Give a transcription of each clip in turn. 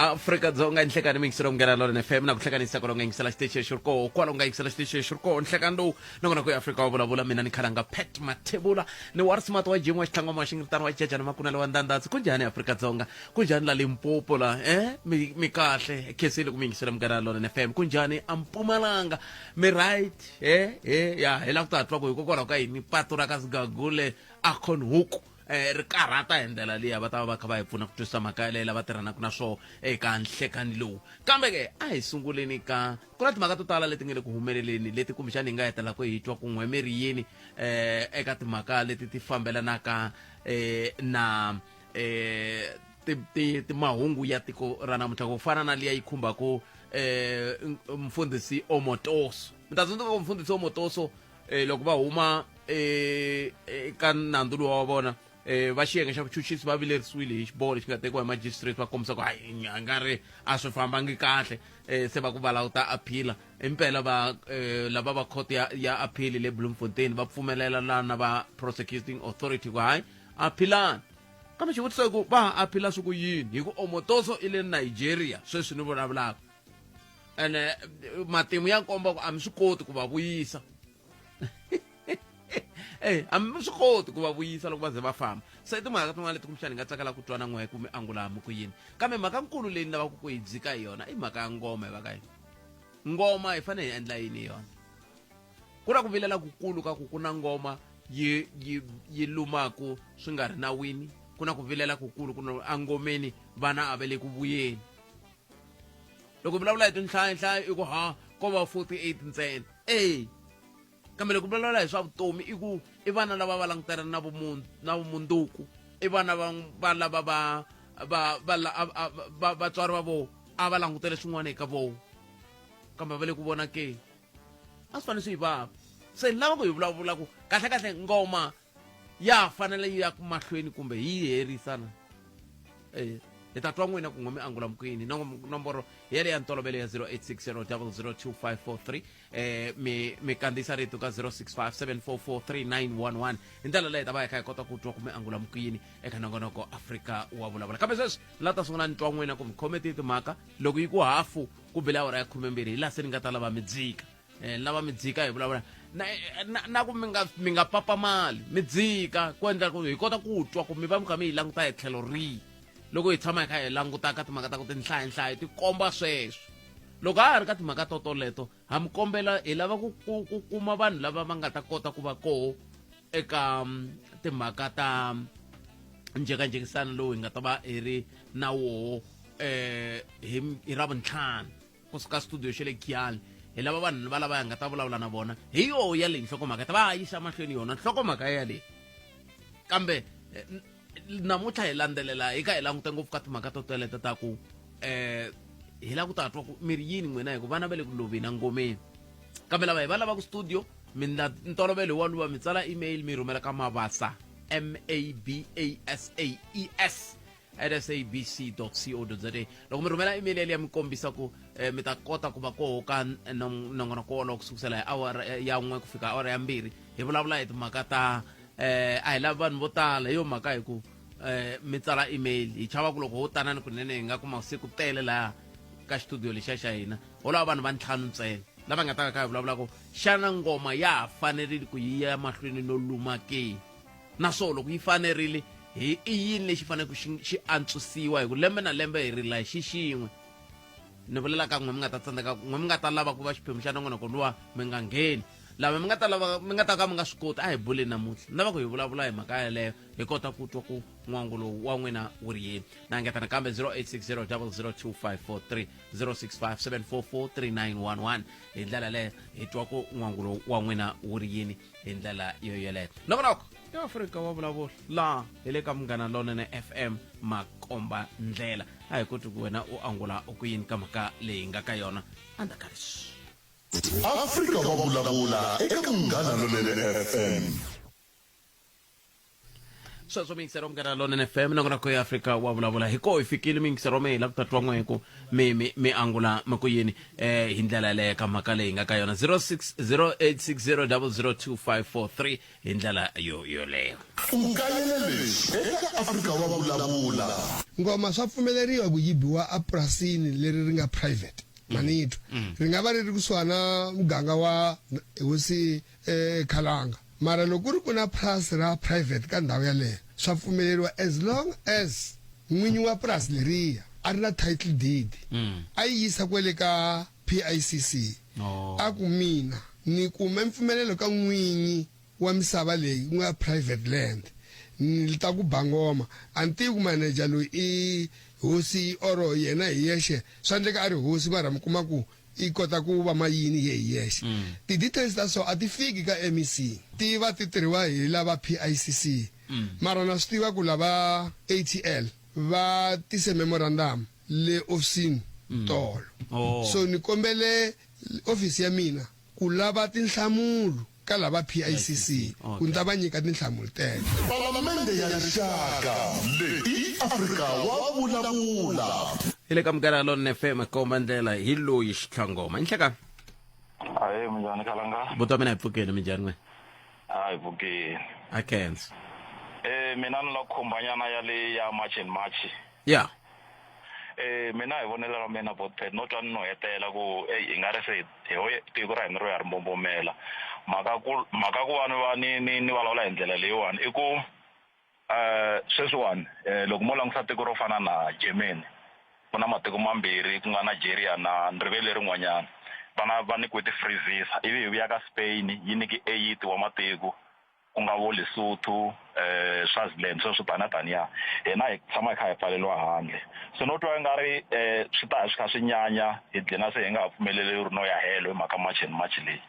Afrika Dzonga nhlekani mi yingisela Munghana Lonene FM na ku hlekanisa kwala u nga yingisela xitichi lexi ri koho kwala u nga yingisela xitichi lexi ri koho nhlekani lowu nongonoko ya Afrika wa vulavula mina ni khalanga Pat Mathebula ni wa Smart wa Jim wa Xitlangwama wa Xingritana wa Jejana Makunele wa Ndandatsi kunjhani Afrika Dzonga kunjhani la Limpopo la eh mi mi kahle khensile ku mi yingisela Munghana Lonene FM kunjhani a Mpumalanga mi right eh eh ya hi la ku ta twa ku hikokwalaho ka yini patu ra ka Sigagule Acornhoek eh ri karhata hi ndlela liya va ta va va kha va hi pfuna ku twisisa mhaka yaleyo lava tirhanaka na swoho eka nhlekani lowu kambe ke a hi sunguleni ka ku na timhaka to tala leti nga le ku humeleleni leti kumbexani hi nga hetelelaka hi twa ku n'we mi ri yini eh eka timhaka leti ti fambelanaka eh na eh ti ti ti mahungu ya tiko ra namuntlha ku fana na liya yi khumbaka eh mfundhisi Omotoso mi ta tsundzuka ku mfundhisi Omotoso eh, loko va huma eh, eka nandzu lowu wa vona eh, va xiyenge xa vuchuchisi va vilerisiwile hi xiboho lexi nga tekiwa hi magistrate va kombisa ku hayi a nga ri a swi fambangi kahle eh, se va ku va lava ta appeal impela va eh, lava va court ya, ya appeal le Bloemfontein va pfumelela lana va prosecuting authority ku hayi appealani kambe xivutiso i ku va ha appeala swi ku yini hi ku Omotoso i le Nigeria sweswi ni vulavulaka ene matimu ya komba ku a mi swi koti ku va vuyisa eh a mi swi koti ku va vuyisa loko va ze va famba se i timhaka tin'wana leti kumbexana hi nga tsakela ku twa na n'wehe ku mi angula mi ku yini kambe mhaka nkulu leyi ni lavaka ku yi dzika hi yona i mhaka ya ngoma hi va ka yini ngoma hi fanele hi endla yini hi yona ku na ku vilela kukulu ka ku ku na ngoma yi yi yi lumaku swi nga ri nawini ku na ku vilela kukulu ku na engomeni vana a va le ku vuyeni loko vulavula hi tinhlayanhlayo i ku ha ko va 48 ntsena e kambe loko vulavula hi swa vutomi i ku i vana lava va langutana na vumunhu na vumundzuku i vana va va lava va va va va vatswari va vona a va langutele swin'wana eka vona kambe va le ku vona ke a swi fanele swi yi vava se ni lava ku hi vulavula ku kahle kahle ngoma ya fanele yi ya mahlweni kumbe hi yi herisa na eh hi ta twa n'wina ku n'we mi angula mukwini nomboro yele ya ntolovelo ya 0860002543 eh mi mi kandziyisa rito ka 0657443911 hi ndlela leyi ta va hi kha hi kota ku twa ku mi angula mukwini eka nongonoko Afrika wa vulavula kambe sweswi la ta sungula ni twa n'wina ku mi khome tihi timhaka loko yi ku hafu ku bile awara ya khumembirhi hi laha se ni nga ta lava mi dzika eh, lava mi dzika hi vulavula na, na, na ku mi nga mi nga papamali mi dzika ku endla ku hi kota ku twa ku mi va mi kha mi yi languta hi tlhelo rihi loko hi tshama hi kha hi languta ka timhaka ta ku tinhlayanhlayo ti komba sweswo loko ha ha ri ka timhaka to toleto ha mi kombela hi lava ku, ku, ku kuma vanhu lava va nga ta kota ku va koho eka mm, timhaka ta njhekanjhekisano lowu hi nga ta va hi ri na woho eh hi, hi ravuntlhanu kusuka studio xa le Giyani hi lava vanhu va lava hi nga ta vulavula na vona hi yoho ya leyi nhlokomhaka ta va yisa mahlweni yona nhlokomhaka ya leyi kambe eh, namuntlha hi landzelela hi ka hi languta ngopfu ka timhaka to teleta ta ku eh hi lava ku ta twa ku mi ri yini n'wina hi ku vana va le ku loveni engomeni kambe lava hi va lavaka studio mi ntolovelo hi waluva mi tsala email mi rhumela ka mabasa m a b a s a e s at sabc co za loko mi rhumela email yaliya mi kombisa ku eh, mi ta kota ku va koho ka nongonoko wolowo ku sukusela hi awara eh, ya n'we ku fika awara ya mbirhi hi vulavula hi timhaka ta eh, a hi lavi vanhu vo tala hi yo mhaka hi ku eh, mi tsala email hi chava ku loko ho tanani kunene hi nga kuma se ku tele laya ka xitudiyo lexiya xa hina ho lava vanhu va ntlhanu ntsena lava nga ta ka kha hi vulavula ku xana ngoma ya ha fanerile ku yi ya mahlweni no luma ke Naswona loko yi fanerile, hi i yini lexi faneleke xi, xi antswisiwa? Hi ku lembe na lembe hi rila hi xi xin'we. Ni vulela ka n'we mi nga ta tsandzeka, n'we mi nga ta lava ku va xiphemu xa nongonoko luwa, mi nga ngheni. Lava mi nga ta lava, mi nga ta ka mi nga swi koti, a hi buleni namuntlha. Ni lava ku hi vulavula hi mhaka yaleyo, hi kota ku twa ku n'wangulo wa n'wina wu ri yini. Na engeta nakambe 0860 002543, 065 744 3911. Hi ndlela yaleyo hi twa ku n'wangulo wa n'wina wu ri yini. Hi ndlela yo yoleyo nongonoko ya Afrika wa vulavula laha hi le ka Munghana Lonene FM makomba ndlela a hi koti ku wena u angula u ku yini ka mhaka leyi nga ka yona endzhaku ka leswi. Afrika wa vulavula eka Munghana Lonene FM. Sweswo miyingisero Munghana Lonene FM nongonoko ya Afrika wa vulavula hi koho hi fikile miyingisero mi hi la ku ta twa n'we ku mi mi mi angula mi ku yini hi ndlela yaleyo ka mhaka leyi nga ka yona 060860002543 hi ndlela yo yoleyo. U kayele leswi eka Afrika wa vulavula. Ngoma swa pfumeleriwa ku yi biwa epurasini leri ri nga private manitwa ri nga va ri ri kusuhana na muganga wa hosi Khalanga mara loko ku ri ku na purasi ra private ka ndhawu yaleyo swa pfumeleriwa as long as n'winyi wa purasi leriya a ri na title deed a yi yisa kwele ka PICC a ku mina ni kume mpfumelelo ka n'winyi wa misava leyi ku nga private land ni ta ku ba ngoma a ni tivi ku manager loyi i hosi or yena hi yexe swa endleka a ri hosi mara mi kuma ku i kota ku va mayini ye hi yexe ti-details ta so a ti fiki ka MEC ti va ti tirhiwa hi lava PICC mara na swi tiva ku lava ATL va tise memorandum le ofisini tolo so ni kombele ofisi ya mina ku lava tinhlamulo ka lava PICC ku ni ta va nyika tinhlamulo teto. Palamende ya Rixaka, leyi i Afrika wa vulavula. Hi le ka Munghana Lonene FM komba ndlela hi loyi Xitlhangoma. I nhlekani. Ahee minjhani khalanga? Buti wa mina hi pfukeni minjhani n'we? A hi pfukeni. A khensa. Eh mina ni la khumbanyana ya le ya March and March. Ya. Eh mina hi vonelo ra mina Botpet no twa ni nuhetela ku eyi i nga ri se hi ho tiko ra hina ro ya ri mbombomela mhaka ku mhaka ku va ni va ni ni ni vulavula hi ndlela leyiwani i ku eh sweswiwani eh loko mo langusa tiko ro fana na Germany ku na matiko mambirhi ku nga Nigeria na ni rivele rin'wanyana va na va nyikiwe ti-free visa ivi hi vuya ka Spain yi nyike 8 wa matiko ku nga vo Lesotho, Swaziland sweswo taniya taniya hina hi tshama hi kha hi pfaleriwa handle se no twa i nga ri swi ta ya swi kha swi nyanya hi dlina se hi nga ha pfumeleriwi no ya helo hi mhaka March and March leyi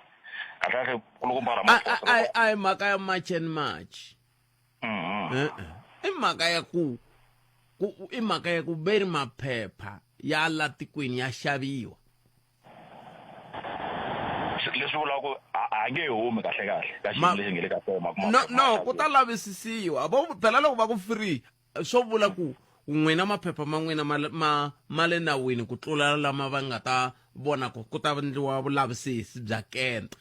kahle kahle kulukumba Ramaphosa a hi mhaka ya March and March i mhaka ya ku ku i mhaka ya ku ve ri maphepha ya la tikweni ya xaviwa Leswi vulaka ku a nge humi kahle kahle ka xiyimo lexi nge le ka xona no no ku ta lavisisiwa vo phela loko va ku free swo vula ku n'wina maphepha ma n'wina ma ma ma le nawini ku tlula lama va nga ta vona ku ku ta endliwa vulavisisi bya kenta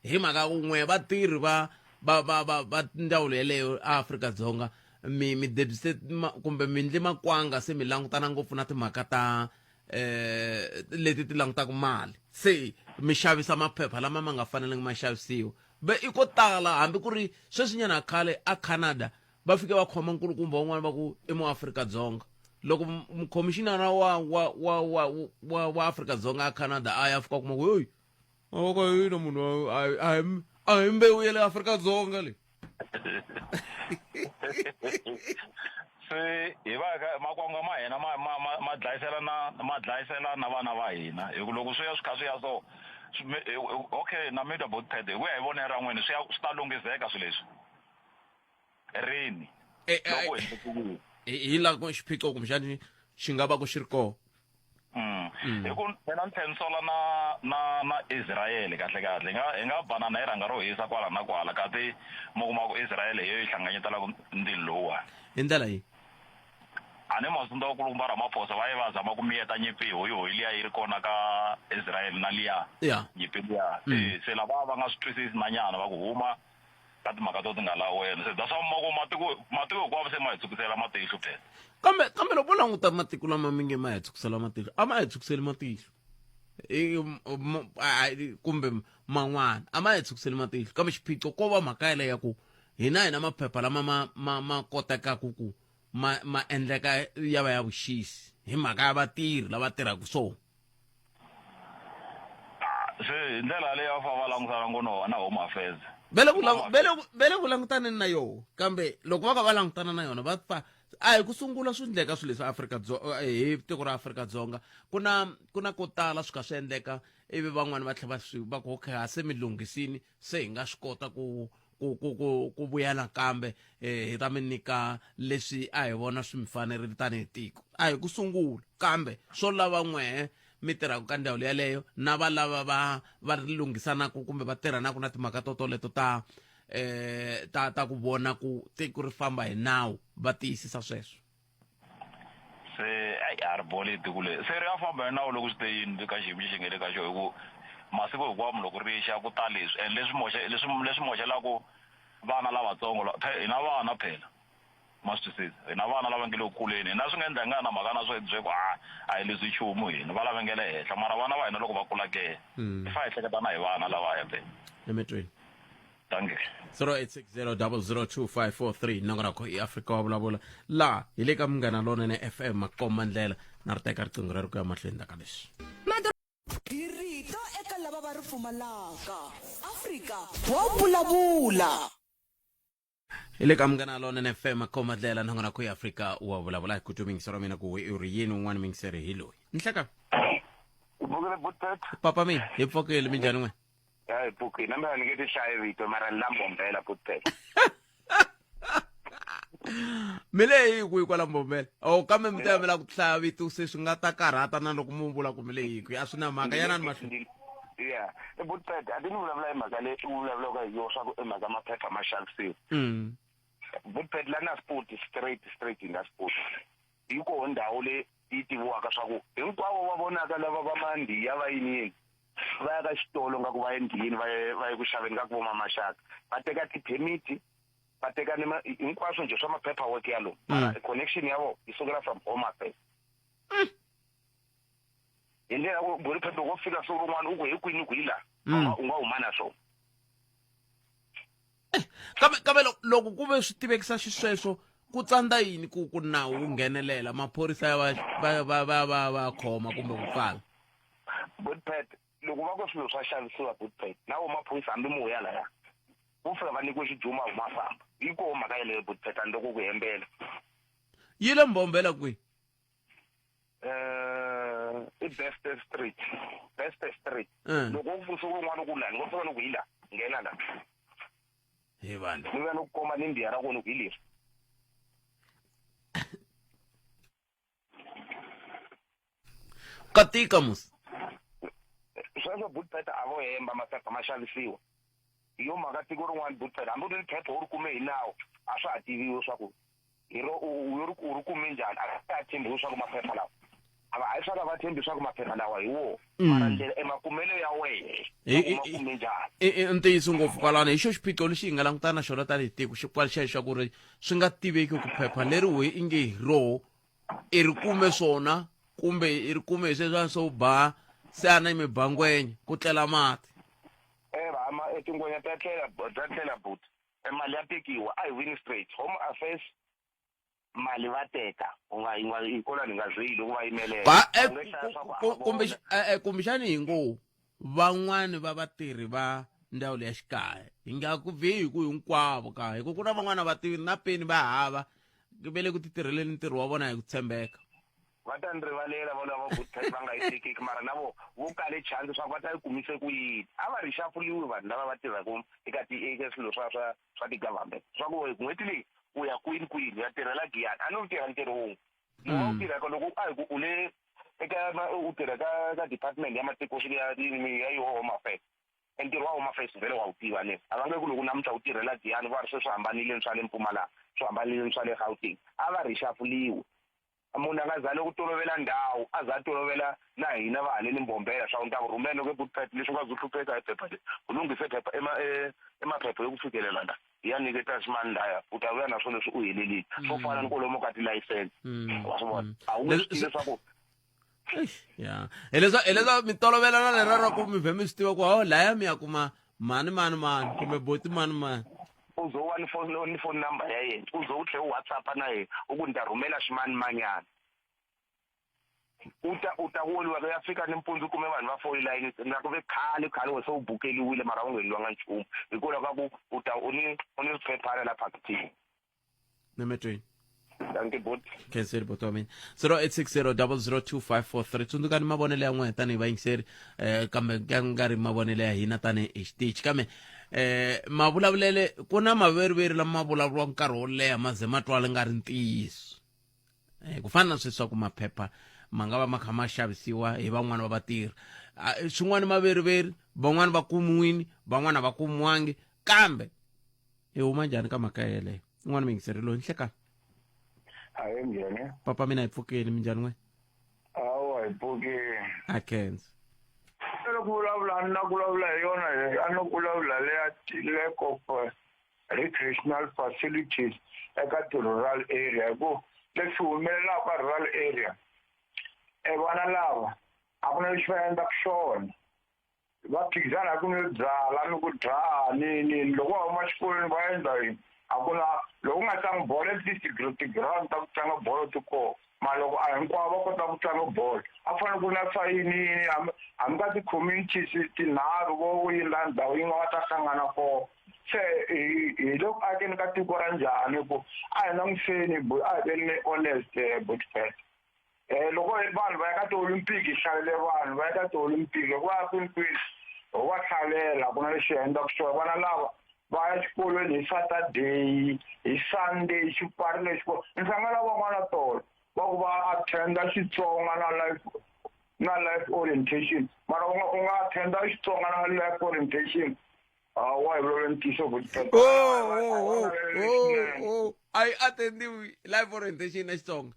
Hi mhaka ku n'we vatirhi va va va va va ndzawulo yeleyo aAfrika-Dzonga mi mi debyise kumbe mi ndle makwanga se mi langutana ngopfu na timhaka ta leti ti langutaka mali se mi xavisa maphepha lama ma nga fanelangi ma xavisiwa ve i ko tala hambi ku ri sweswinyana khale a Canada va fike va khoma nkulukumba wun'wana va ku i muAfrika-Dzonga loko mukhomishinara wa wa wa wa wa wa Afrika-Dzonga a Canada a ya fika kuma ku yoyi Mavoko ya yini munhu a a hi a hi mbewu ya le Afrika-Dzonga leyi. Se hi va ka makwanga ma hina ma ma ma ma dlayisela na ma dlayisela na vana va hina hi ku loko swi ya swi kha swi ya so okay na mi twa botped hi ku ya hi vonelo ra n'wina swi ya swi ta lunghizeka swilo leswi rini eh, eh, loko hi ku hi la ku xiphiqo kumbexani xi nga va ku xi ri kona mm. mm. hi ku mina ni tlhela ni sola na na na Israel kahle kahle hi nga hi nga banana hi rhanga ro hisa kwala na kwala kati mo kuma ku Israel hi yo yi hlanganyetelaka ndzilo lowuwani hi ndlela yi a ni masunda wa kulukumba Ramaphosa va ye va zama ku miyeta nyimpi hoyihoyi liya yi ri kona ka Israel na liya nyimpi liya mm. se lava va nga swi twisisi na nyana va ku huma ka timhaka to ti nga la wena se that's why ma ku matiko matiko hinkwawo se ma hi tshukisela matihlo phela kambe kambe loko vo languta matiko lama mi nge ma hi tshukisela matihlo a ma hi tshukiseli matihlo kumbe man'wana a ma hi tshukiseli matihlo kambe xiphiqo ko va mhaka yaleyo ya ku hina hi na maphepha lama ma ma ma kotekaku ku ma ma endleka ya va ya vuxisi hi mhaka ya vatirhi lava tirhaka so se hi ndlela yaleyo va fanele va langutana ngo no na home affairs va le ku va le ku langutaneni na yona kambe loko va ka va langutana na yona va pfa a hi ku sungula swi endleka swilo leswi Afrika hi tiko ra Afrika-Dzonga ku na ku na ko tala swi kha swi endleka ivi van'wani va tlhela va swi va ku okay ha se mi lunghisini se hi nga swi kota ku ku ku ku ku vuya nakambe eh, hi ta mi nyika leswi a hi vona swi mi fanerile tanihi tiko a hi ku sungula kambe swo lava n'wehe mi tirhaka ka ndzawulo yaleyo na va lava va va lunghisanaka kumbe va tirhanaka na timhaka to toleto ta eh ta ta ku vona ku tiko ri famba hi nawu va tiyisisa sweswo se ayi a ri boli tiko leri se ri ya famba hi nawu loko swi te yini ka xiyimo lexi nga le ka xona hi ku masiku hinkwawo loko ri xa ku ta leswi and leswi moxa leswi leswi moxelaku vana lavatsongo hi na vana phela ma swi twisisa hi na vana lava nge le ku kuleni hina swi nga endla hi nga na mhaka na swo hi byela ku a a hi leswi nchumu hina va lava nge le henhla mara vana va hina loko va kula ke hi fa hi hleketa na hi vana lavaya phela emetweni danke 0860002543 nongonoko i Afrika wa vulavula laha hi le ka Munghana Lonene FM makomba ndlela na ri teka riqingho rero ku ya mahlweni ndzhaku ka leswi Hi rito eka lava va ri pfumalaka. Afrika wa vulavula. Hi le ka Munghana Lonene FM makomba ndlela nongonoko i Afrika wa vulavula hi ku twa mingisero wa mina ku we u ri yini un'wana mingiseri hi loyi nhleka U pfukile Butpet? Papa mina hi pfukile minjhani n'we Ya hi pfukile. Na mina ni nge ti hlayi vito mara ni la Mbombela Butpet. Mi le hi kwihi kwala Mbombela? Oh kambe mi ta mi la ku hlaya vito se swi nga ta karhata na loko mu vula ku mi le hi kwihi a swi na mhaka yanani mahlweni. Ya Butpet a ti ni vulavula hi mhaka leyi u vulavulaka hi yona swa ku i mhaka maphepha ma xavisiwa. Butpet la Naspoti straight straight hi Naspoti. Yi koho ndhawu leyi yi tiviwaka swa ku hinkwavo va vonaka lava va mandiya va yini yini va ya ka xitolo nga ku va endhiyini va ye va ye ku xaveni ka ku vo mamaxaka va teka ti-permit va teka ni hinkwaswo njhe swa ma-paperwork ya lomu mara mm. connection ya vona yi sukela from home affairs mm. hi ndlela ku buri phephe ko fika siku rin'wana u ku hi kwini ku hi laha mm. u nga huma na swona eh, kambe kambe loko ku ve swi tivekisa xisweswo ku tsandza yini ku ku nawu wu nghenelela maphorisa ya va va va va va va khoma kumbe ku pfala Bootpad loko va ku swilo swa xavisiwa Bootpad na wo maphorisa hambi mo ya laya vo fika va nyikiwe xijuma huma famba yi koho mhaka yeleyo Bootpad handle ko ku hembela yi le mbombela kwihi eh i Best Street Best Street loko u pfusa un'wana ku lani ngo fika ni ku hi la nghena la hi vanhu ni va ni ku komba ni ndiya ra kona ku hi leswi ka tika musi sweswo butpet a vo hemba maphepha ma xavisiwa hi yo mhaka tiko rin'wana butpet hambi u ri phepha u ri kume hi nawu a swa ha tiviwi swa ku hi ro u ri u ri kume njhani a swa ha tshembiwi swa ku maphepha lawa a va hayi swa ku va tshembi swa ku maphepha lawa hi wo mara ndlela emakumelo ya wena u ma kume njhani I ntiyiso ngopfu kwalano hi xo xiphiqo lexi hi nga langutana na xona tanihi tiko xi kwala xa ku ri swi nga tiveki ku phepha leri we i nge hi roho i ri kume swona kumbe i ri kume hi sweswiya swo ba se a na mi ba ngwenya ku tlela mati e va ma e tingwenya ta tlela ta tlela buti e mali ya tekiwa a hi wini straight home affairs mali va teka u nga yi nga yi kona ni nga zwi loko va yimelela ba e U nge hlaya swa ku a va kumbe vona. e kumbexani hi ngo van'wani va vatirhi va ndzawulo ya xikaya hi nga ku vhi hi ku hinkwavo ka hi ku ku na van'wana vatirhi na peni va hava va le ku ti tirheleni ntirho wa vona hi ku tshembeka va ta ni rivalela vo lava good time va nga yi tekeki mara na vo vo kale chance swa ku va ta yi kumise ku yini a va rixafuliwi vanhu lava va tirhaka eka ti eka swilo swa swa swa ti-government swa ku n'hweti leyi u ya kwini kwini u ya tirhela giyani a no tirha ntirho wun'we lowu va wu tirhaka loko a hi ku u le eka u tirha ka ka department ya matiko ya ya yo home affairs e ntirho wa home affairs vhele wa wu tiva ne a va nge ku loko namuntlha u tirhela giyani va ri se swi hambanile ni swa le Mpumalanga swi hambanile ni swa le Gauteng a va rixafuliwi munhu a nga zali ku tolovela ndhawu a za a tolovela na hina va haleni Mbombela swa ku ni ta ku rhumela loko eBookpad leswi u nga zu hlupheka hi phepha leri u lunghise phepha ema e emaphepha yo ku fikelela la hi ya nyiketa ximani laya u ta vuya na swona leswi u helelile swo fana ni kwalomu ka tilayisense wa swi vona a wu nge swi tivi leswaku ya hileswa hileswa mi tolovelana lera ra ku mi vhe mi swi tiva ku ho laya mi ya kuma mani mani mani kumbe boti mani mani u zo wa ni phone ni phone number ya yena u zo u tlhe u whatsapp na yena u ku ni ta rhumela ximani manyana u ta u ta woliwa ya fika nimpundzu kume vanhu va foyi layini na ku ve khale khale we se u bukeliwile mara u nga endliwanga nchumu hikwalaho ka ku u ta u ni u ni swiphephana la phakithini nemetweni dankie bot khenseri boti wa mina 0860002543 tsundzukani mavonelo ya n'wina tanihi vayingiseri eh, kambe ka nga ri mavonelo ya hina tanihi hi xitichi kambe eh mavulavulele ku na maveriveri lama ma vulavuriwa nkarhi wo leha ma ze ma twala nga ri ntiyiso eh, ku fana na sweswi swa ku maphepha ma nga va ma kha ma xavisiwa hi van'wana va vatirhi ah, swin'wana maveriveri van'wana va kumiwini van'wana va kumiwangi kambe Hi huma njhani ka mhaka yeleyo? Un'wana muyingiseri loyi nhlekani. Ahe njhani? Papa mina hi pfukile, minjhani n'we? Hawa hi pfukile. A khensa. Loko vulavula a ni na ku vulavula hi yona a ni ku vulavula leya lack of recreational facilities eka ti-rural area hi ku leswi humelelaka ka rural area e vana lava a ku na lexi va endlaka xona va phikizana hi ku nwe byala ni ku dzaha ni ni loko va huma xikolweni va endla yini a ku na loko u nga tlangi bolo at least ti-ground ta ku tlanga bolo ti kona mara loko a hinkwavo va kota ku tlanga bolo a fanele ku na swa yini yini hambi ka ti-communities tinharhu vo yindla ndhawu yin'we va ta hlangana kona se hi le ku akeni ka tiko ra njhani ku a hi langutiseni a hi veni honest botpet um loko vanhu va ya ka ti-olympic hi hlalele vanhu va ya ka ti-olympic loko va ya kwinikwini ho va hlalela ku na lexi hi endlaka xona vana lava va ya xikolweni hi saturday hi sunday xi pfarile xikolo ni hlangana van'wana tolo va ku va attenda Xitsonga na life na life orientation mara u nga u nga attenda Xitsonga na life orientation hawa hi vulavula ntiyiso oh, oh, oh, a yi attendiwi life orientation na Xitsonga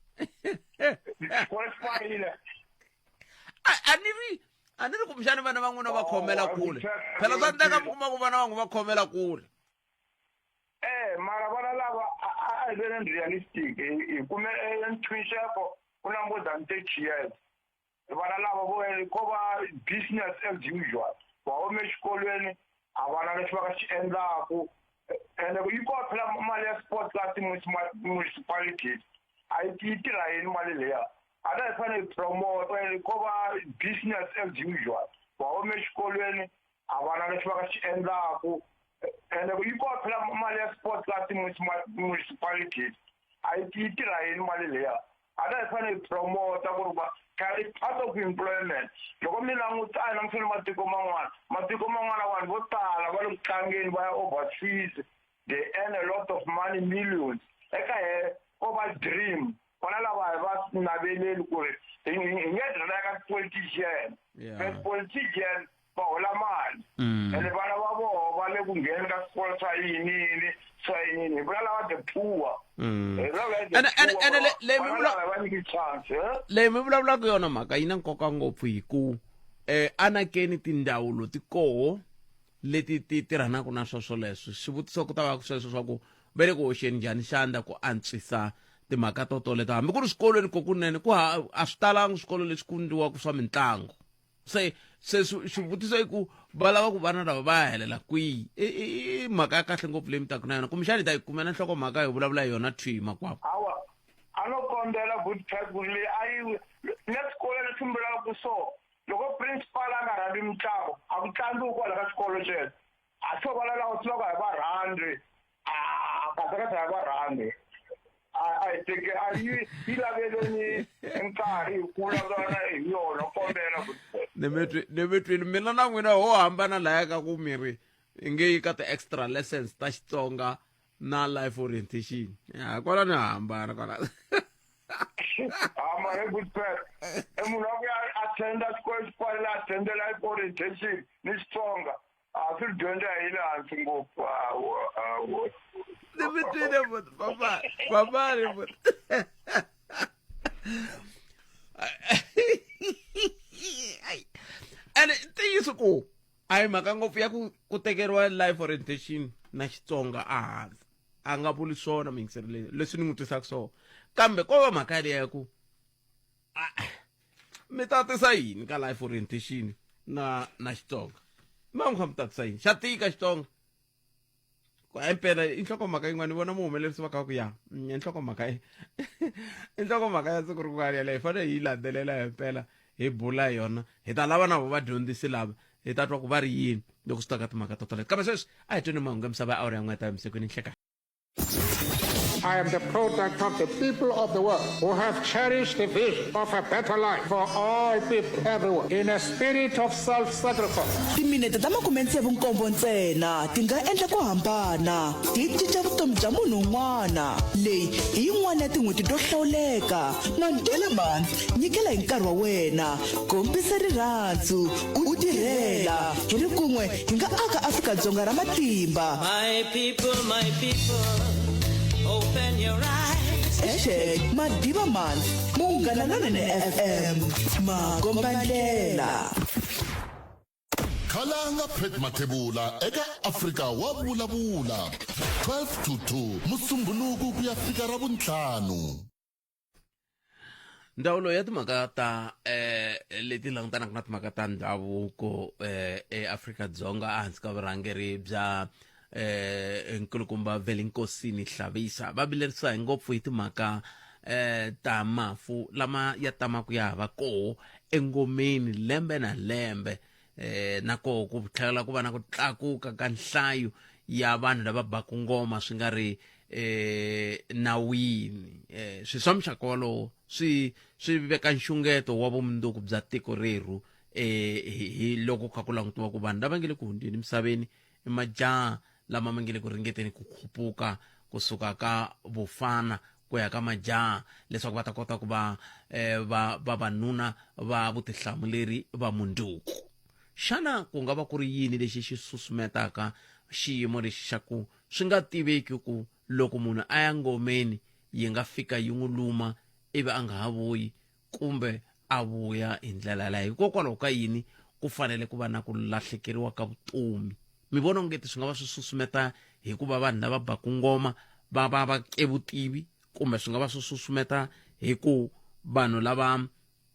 xikolo a ni ri a ni ri kumbexani vana va n'wina va khomela kule phela swa endleka mi kuma ku vana va n'wi va khomela kule Eh, mara vana lava a hi veni realistic hi kume ntshunxeko ku na more than 30 years vana lava vo ko va business as usual va hume exikolweni a va na lexi va nga xi endlaku ene yi kona phela mali ya sport ka ti-municipalities a yi tirha yini mali leya a ta hi fanele hi promote ko va business as usual va hume exikolweni a va na lexi va nga xi endlaku ene yi kona phela mali ya sport ka ti-municipalities a yi tirha yini mali leya a ta hi fanele hi promota ku ri va it's part of employment loko mi languta a hi langutiseni matiko man'wana matiko man'wana vanhu vo tala va le ku tlangeni va ya overseas they earn a lot of money millions eka he ko va dream vona lava hi va naveleli ku ri hi nge rhela ka politician but politician va hola mali mm. ene vana va voho va le ku ngheni ka swikolo swa yini yini swa yini hi vula lava the poor mm. leyi mi vulavulaka yona mhaka yi na nkoka ngopfu hi ku um anakeni tindzawulo ti koho leti ti tirhanaka na swo swoleswo xivutiso ku ta va sweswo swa ku va le ku hoxeni njhani xandla ku antswisa timhaka to toleto hambi ku ri swikolweni kokunene ku a swi talangi swikolo leswi ku ndliwaka swa mitlangu se se xivutiso i ku va lava ku vana lava va ya helela kwihi i i mhaka ya kahle ngopfu leyi mi taku na yona kumbexani hi ta yi kumela nhlokomhaka hi vulavula hi yona thwi makwavo hawa a no kombela good type ku leyi a yi na swikolo leswi mi vulaka so loko principal a nga rhandzi mitlangu a ku tlangiwi kwala ka xikolo xexo a swo vana lava swi loko a hi va rhandzi a kahlekahle a hi va rhandzi a hi teke a yi yi laveleni nkarhi hi ku vulavula hi yona kombela ni mina na n'wina ho hambana laya ka ku miri i nge yi ka ti-extra lessons ta Xitsonga na life orientation ya kwala ni hambana kwala hama he good pet e munhu wa ku ya attenda xikolo xi pfalela attende life orientation ni Xitsonga a swi dyondza hi le hansi ngopfu awo awo ni mi twile but papa papa ri but ene ntiyiso ku a hi mhaka ngopfu ya ku ku tekeriwa life orientation na Xitsonga a hansi a nga vuli swona muyingiseri leyi leswi ni n'wi twisaka swona kambe ko va mhaka yaleyo ya ku mi tatisa yini ka life orientation na na Xitsonga mi va mi kha mi tatisa yini xa tika Xitsonga ku impela i nhlokomhaka yin'wana ni vona muhumelerisi va ka ku ya mm, i nhlokomhaka i nhlokomhaka ya siku rin'wana yaleyo hi fanele hi yi landzelela himpela hi bula hi yona hi ta lava na vo vadyondzisi lava hi ta twa ku va ri yini loko swi ta ka timhaka to toleto kambe sweswi a hi tweni mahungu ya misava ya awara ya n'we ya ta emisikwini nhlekani. I am the product of the people of the world who have cherished the vision of a better life for all people everywhere in a spirit of self-sacrifice. Timinete ta makumetsevu-nkombo ntsena ti nga endla ku hambana, ti cinca vutomi bya munhu un'wana. Leyi hi yin'wana ya tin'hweti to hlawuleka. Mandela Month, nyikela hi nkarhi wa wena, kombisa rirhandzu, u tirhela. Hi ri kun'we hi nga aka Afrika-Dzonga ra matimba. My people, my people, open your eyes. Hashtag Madiba Month, Munghana Lonene FM, makombandlela. Khalanga Pat Mathebula eka Afrika wa vulavula 12 to 2 Musumbhunuku ku ya fika Ravuntlhanu. Ndzawulo ya timhaka ta eh leti langutanaka na timhaka ta ndhavuko eh eAfrika-Dzonga ehansi ka vurhangeri bya eh nkulukumba Velinkosini Hlabisa va vilerisa hi ngopfu hi timhaka eh ta mafu lama ya tamaka ya va koho engomeni lembe na lembe eh na koho ku tlhela ku va na ku tlakuka ka nhlayo ya vanhu lava baku ngoma swi nga ri eh nawini eh swi swa muxaka wolowo swi swi veka nxungeto wa vumundzuku bya tiko rerhu eh hi loko kha ku langutiwa ku vanhu lava nge le ku hundzeni emisaveni i majaha lama ma nge le ku ringeteni ku khupuka kusuka ka vufana ku ya ka majaha leswaku va ta kota ku va eh, va vavanuna va vutihlamuleri va mundzuku xana ku nga va ku ri yini lexi xi susumetaka xiyimo lexi xa ku swi nga tiveki ku loko munhu a ya ngomeni yi nga fika yi n'wi luma ivi a nga ha vuyi kumbe a vuya hi ndlela yaleyo hikokwalaho ka yini ku fanele ku va na ku lahlekeriwa ka vutomi mi vona ongeti swi nga va swi susumeta hikuva vanhu lava baku ngoma va va va ke vutivi kumbe swi nga va swi susumeta hi ku vanhu lava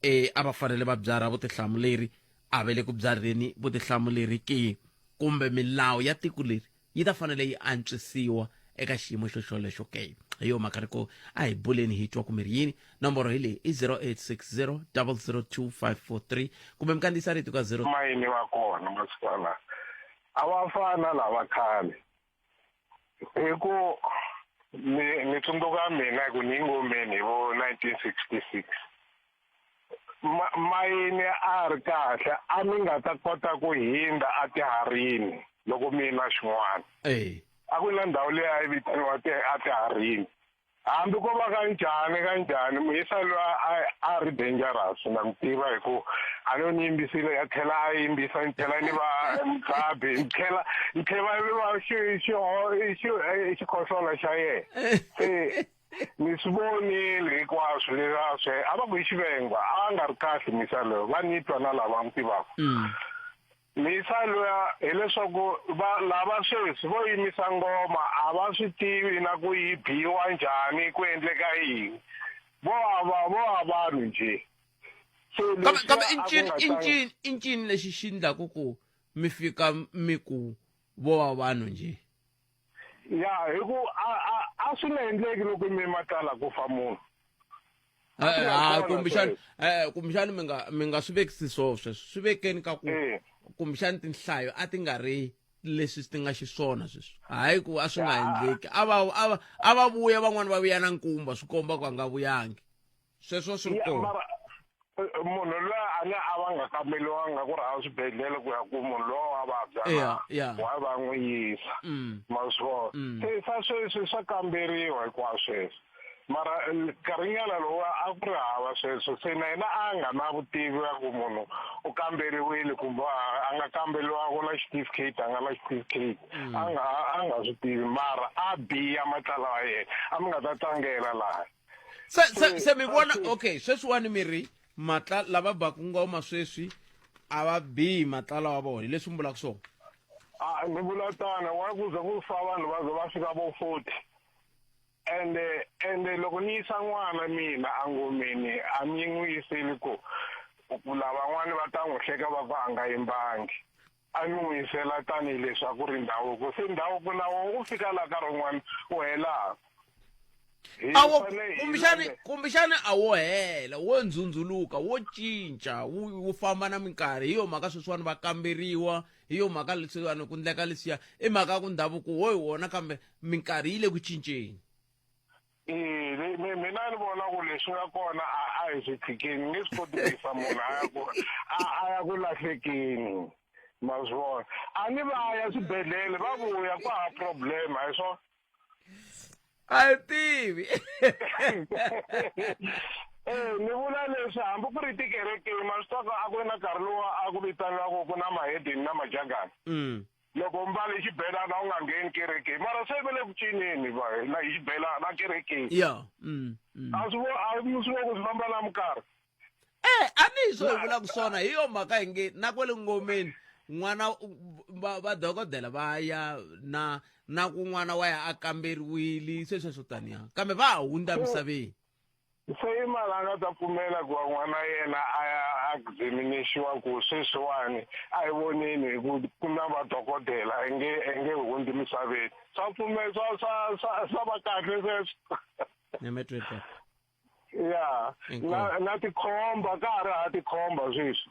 e a va fanele va byarha vutihlamuleri a va le ku byarheni vutihlamuleri ke kumbe milawu ya tiko leri yi ta fanele yi antswisiwa eka xiyimo xo xolexo ke hi yo mhaka ri ku a hi buleni hi twa ku mi ri yini nomboro hi leyi i 0860 002543 kumbe mi kandziyisa rito ka 0 mayini wa kona masiku lawa a va fana lava khale hi ku ni ni tsundzuka mina hi ku ni ngomeni hi vo 1966 Ma, mayini a ri kahle a mi nga ta kota ku hindza a tiharini loko mi na xin'wana eh a ku na ndhawu leyi a yi vitaniwa a tiharini hambi ko va ka njhani ka njhani muyisa loyi a a ri dangerous na mi tiva hi ku a no ni yimbisile ya tlhela a yimbisa ni tlhela ni va mudzabi ni tlhela ni tlhela ni va xi xi xi xikhohlola xa yena se ni swi vonile hinkwaswo leswi swi a va ku i xivengwa a nga ri kahle misa loyo va ni twa na lava n'wi tivaka misa loya hileswaku va lava sweswi vo yimisa ngoma a va swi tivi na ku yi biwa njhani ku endleka yini vo hava vo ha vanhu njhe so kambe kambe i ncini i ncini i ncini lexi xi ndlaku ku mi fika mi ku vo va vanhu njhe ya hi ku a a a swi nga endleki loko mi matlala ku fa munhu Eh, ha kumbexani eh kumbexani mi nga mi nga swi vekisi swo sweswo swi vekeni ka ku eh. kumbexani tinhlayo a ti nga ri leswi ti nga xiswona sweswi hayi ku a swi nga endleki a va a va a va vuya van'wani va vuya na nkumba swi komba ku a nga vuyangi sweswo swi ri kona eh, munhu loyi a ne a va nga kambeliwanga ku ri a swibedhlele ku ya ku munhu lowa wa vabya wa va n'wi yisa mm. ma swi vona mm. se sa sweswi swa kamberiwa hinkwaswo sweswi mara eh, nkarhinyana lowu a ku ri hava sweswo se na yena a nga na vutivi ya ku munhu u kamberiwile kumbe a nga kamberiwanga na xitifiketi a nga na xitifiketi mm. a nga a nga swi tivi mara a biya matlala wa yena a mi nga ta tlangela laha se se se mi vona okay sweswiwani mi ri matla lava baku ngoma sweswi a va bihi matlala wa vona hi leswi mi vulaka swona a ni vula tano wa ku za ku fa vanhu va ze va fika vo 40 ende ende loko ni yisa n'wana mina engomeni a ni n'wi yiseli ku ku lavan'wani va ta n'wi hleka va ku a nga yimbangi a ni n'wi yisela tanihileswi a ku ri ndhavuko se ndhavuko na wona wu fika laha nkarhi wun'wana wu helaka awo kumbexani kumbexani a wo hela wo ndzundzuluka wo cinca wu wu famba na minkarhi hi yo mhaka sweswiwani va kamberiwa hi yo mhaka leswiwani ku ndleka leswiya i mhaka ya ku ndhavuko wo hi wona kambe minkarhi yi le ku cinceni. E mina ni vona ku leswi nga kona a hi swi tshikeni nge swi koti ku yisa munhu a ya ku a ya ku lahlekeni ma swi vona a ni va ya swibedhlele va vuya ku hava problem a hi swona a yi tivi Eh, ni vula leswi hambi ku ri tikerekeni ma swi tiva a ku ri na nkarhi lowu a ku vitaniwaka ku na mahedeni na majagana Loko u mbale xibelana u nga ngheni kerekeni mara se va le ku cineni va na hi xibelana kerekeni. Ya. Mm, mm. A swi vo a mi swi vo ku swi famba na minkarhi. Eh, a ni hi swo hi vulaka swona hi yo mhaka hi nge na kwale ngomeni n'wana va va dokodela va ya na na ku n'wana wa ya a kamberiwile se sweswo taniya kambe va ha hundza misaveni. Se i mani a nga ta pfumela ku va n'wana yena a ya examinaxiwa ku sweswiwani a hi voneni hi ku ku na vadokodela i nge i nge hundzi misaveni swa pfume swa swa swa swa va kahle sweswo Nyametweni papa. ya na na tikhomba ka ha ri ha tikhomba sweswi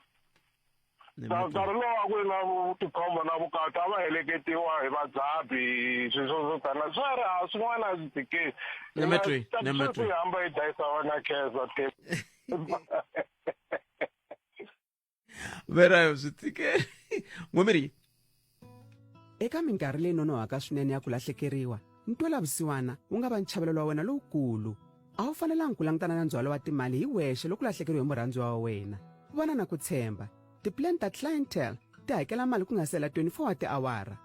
nkarhi lowu a ku ri na tikhombo na vukati a va heleketiwa hi vadzabi swilo swo tala swa ri a swin'wana a swi tikeli Nemetwe. Hamba yi dlayisa vana khensa te vera swi tikeli n'wemeri Eka minkarhi leyi nonohaka swinene ya ku lahlekeriwa, ntwela-vusiwana wu nga va nchavelelo wa wena lowukulu. A wu fanelanga ku langutana na ndzhwalo wa timali hi wexe loko u lahlekeriwe hi murhandziwa wa wena. Vona na ku tshemba, tipulani ta Clientele ti hakela mali ku nga si hela 24 wa tiawara.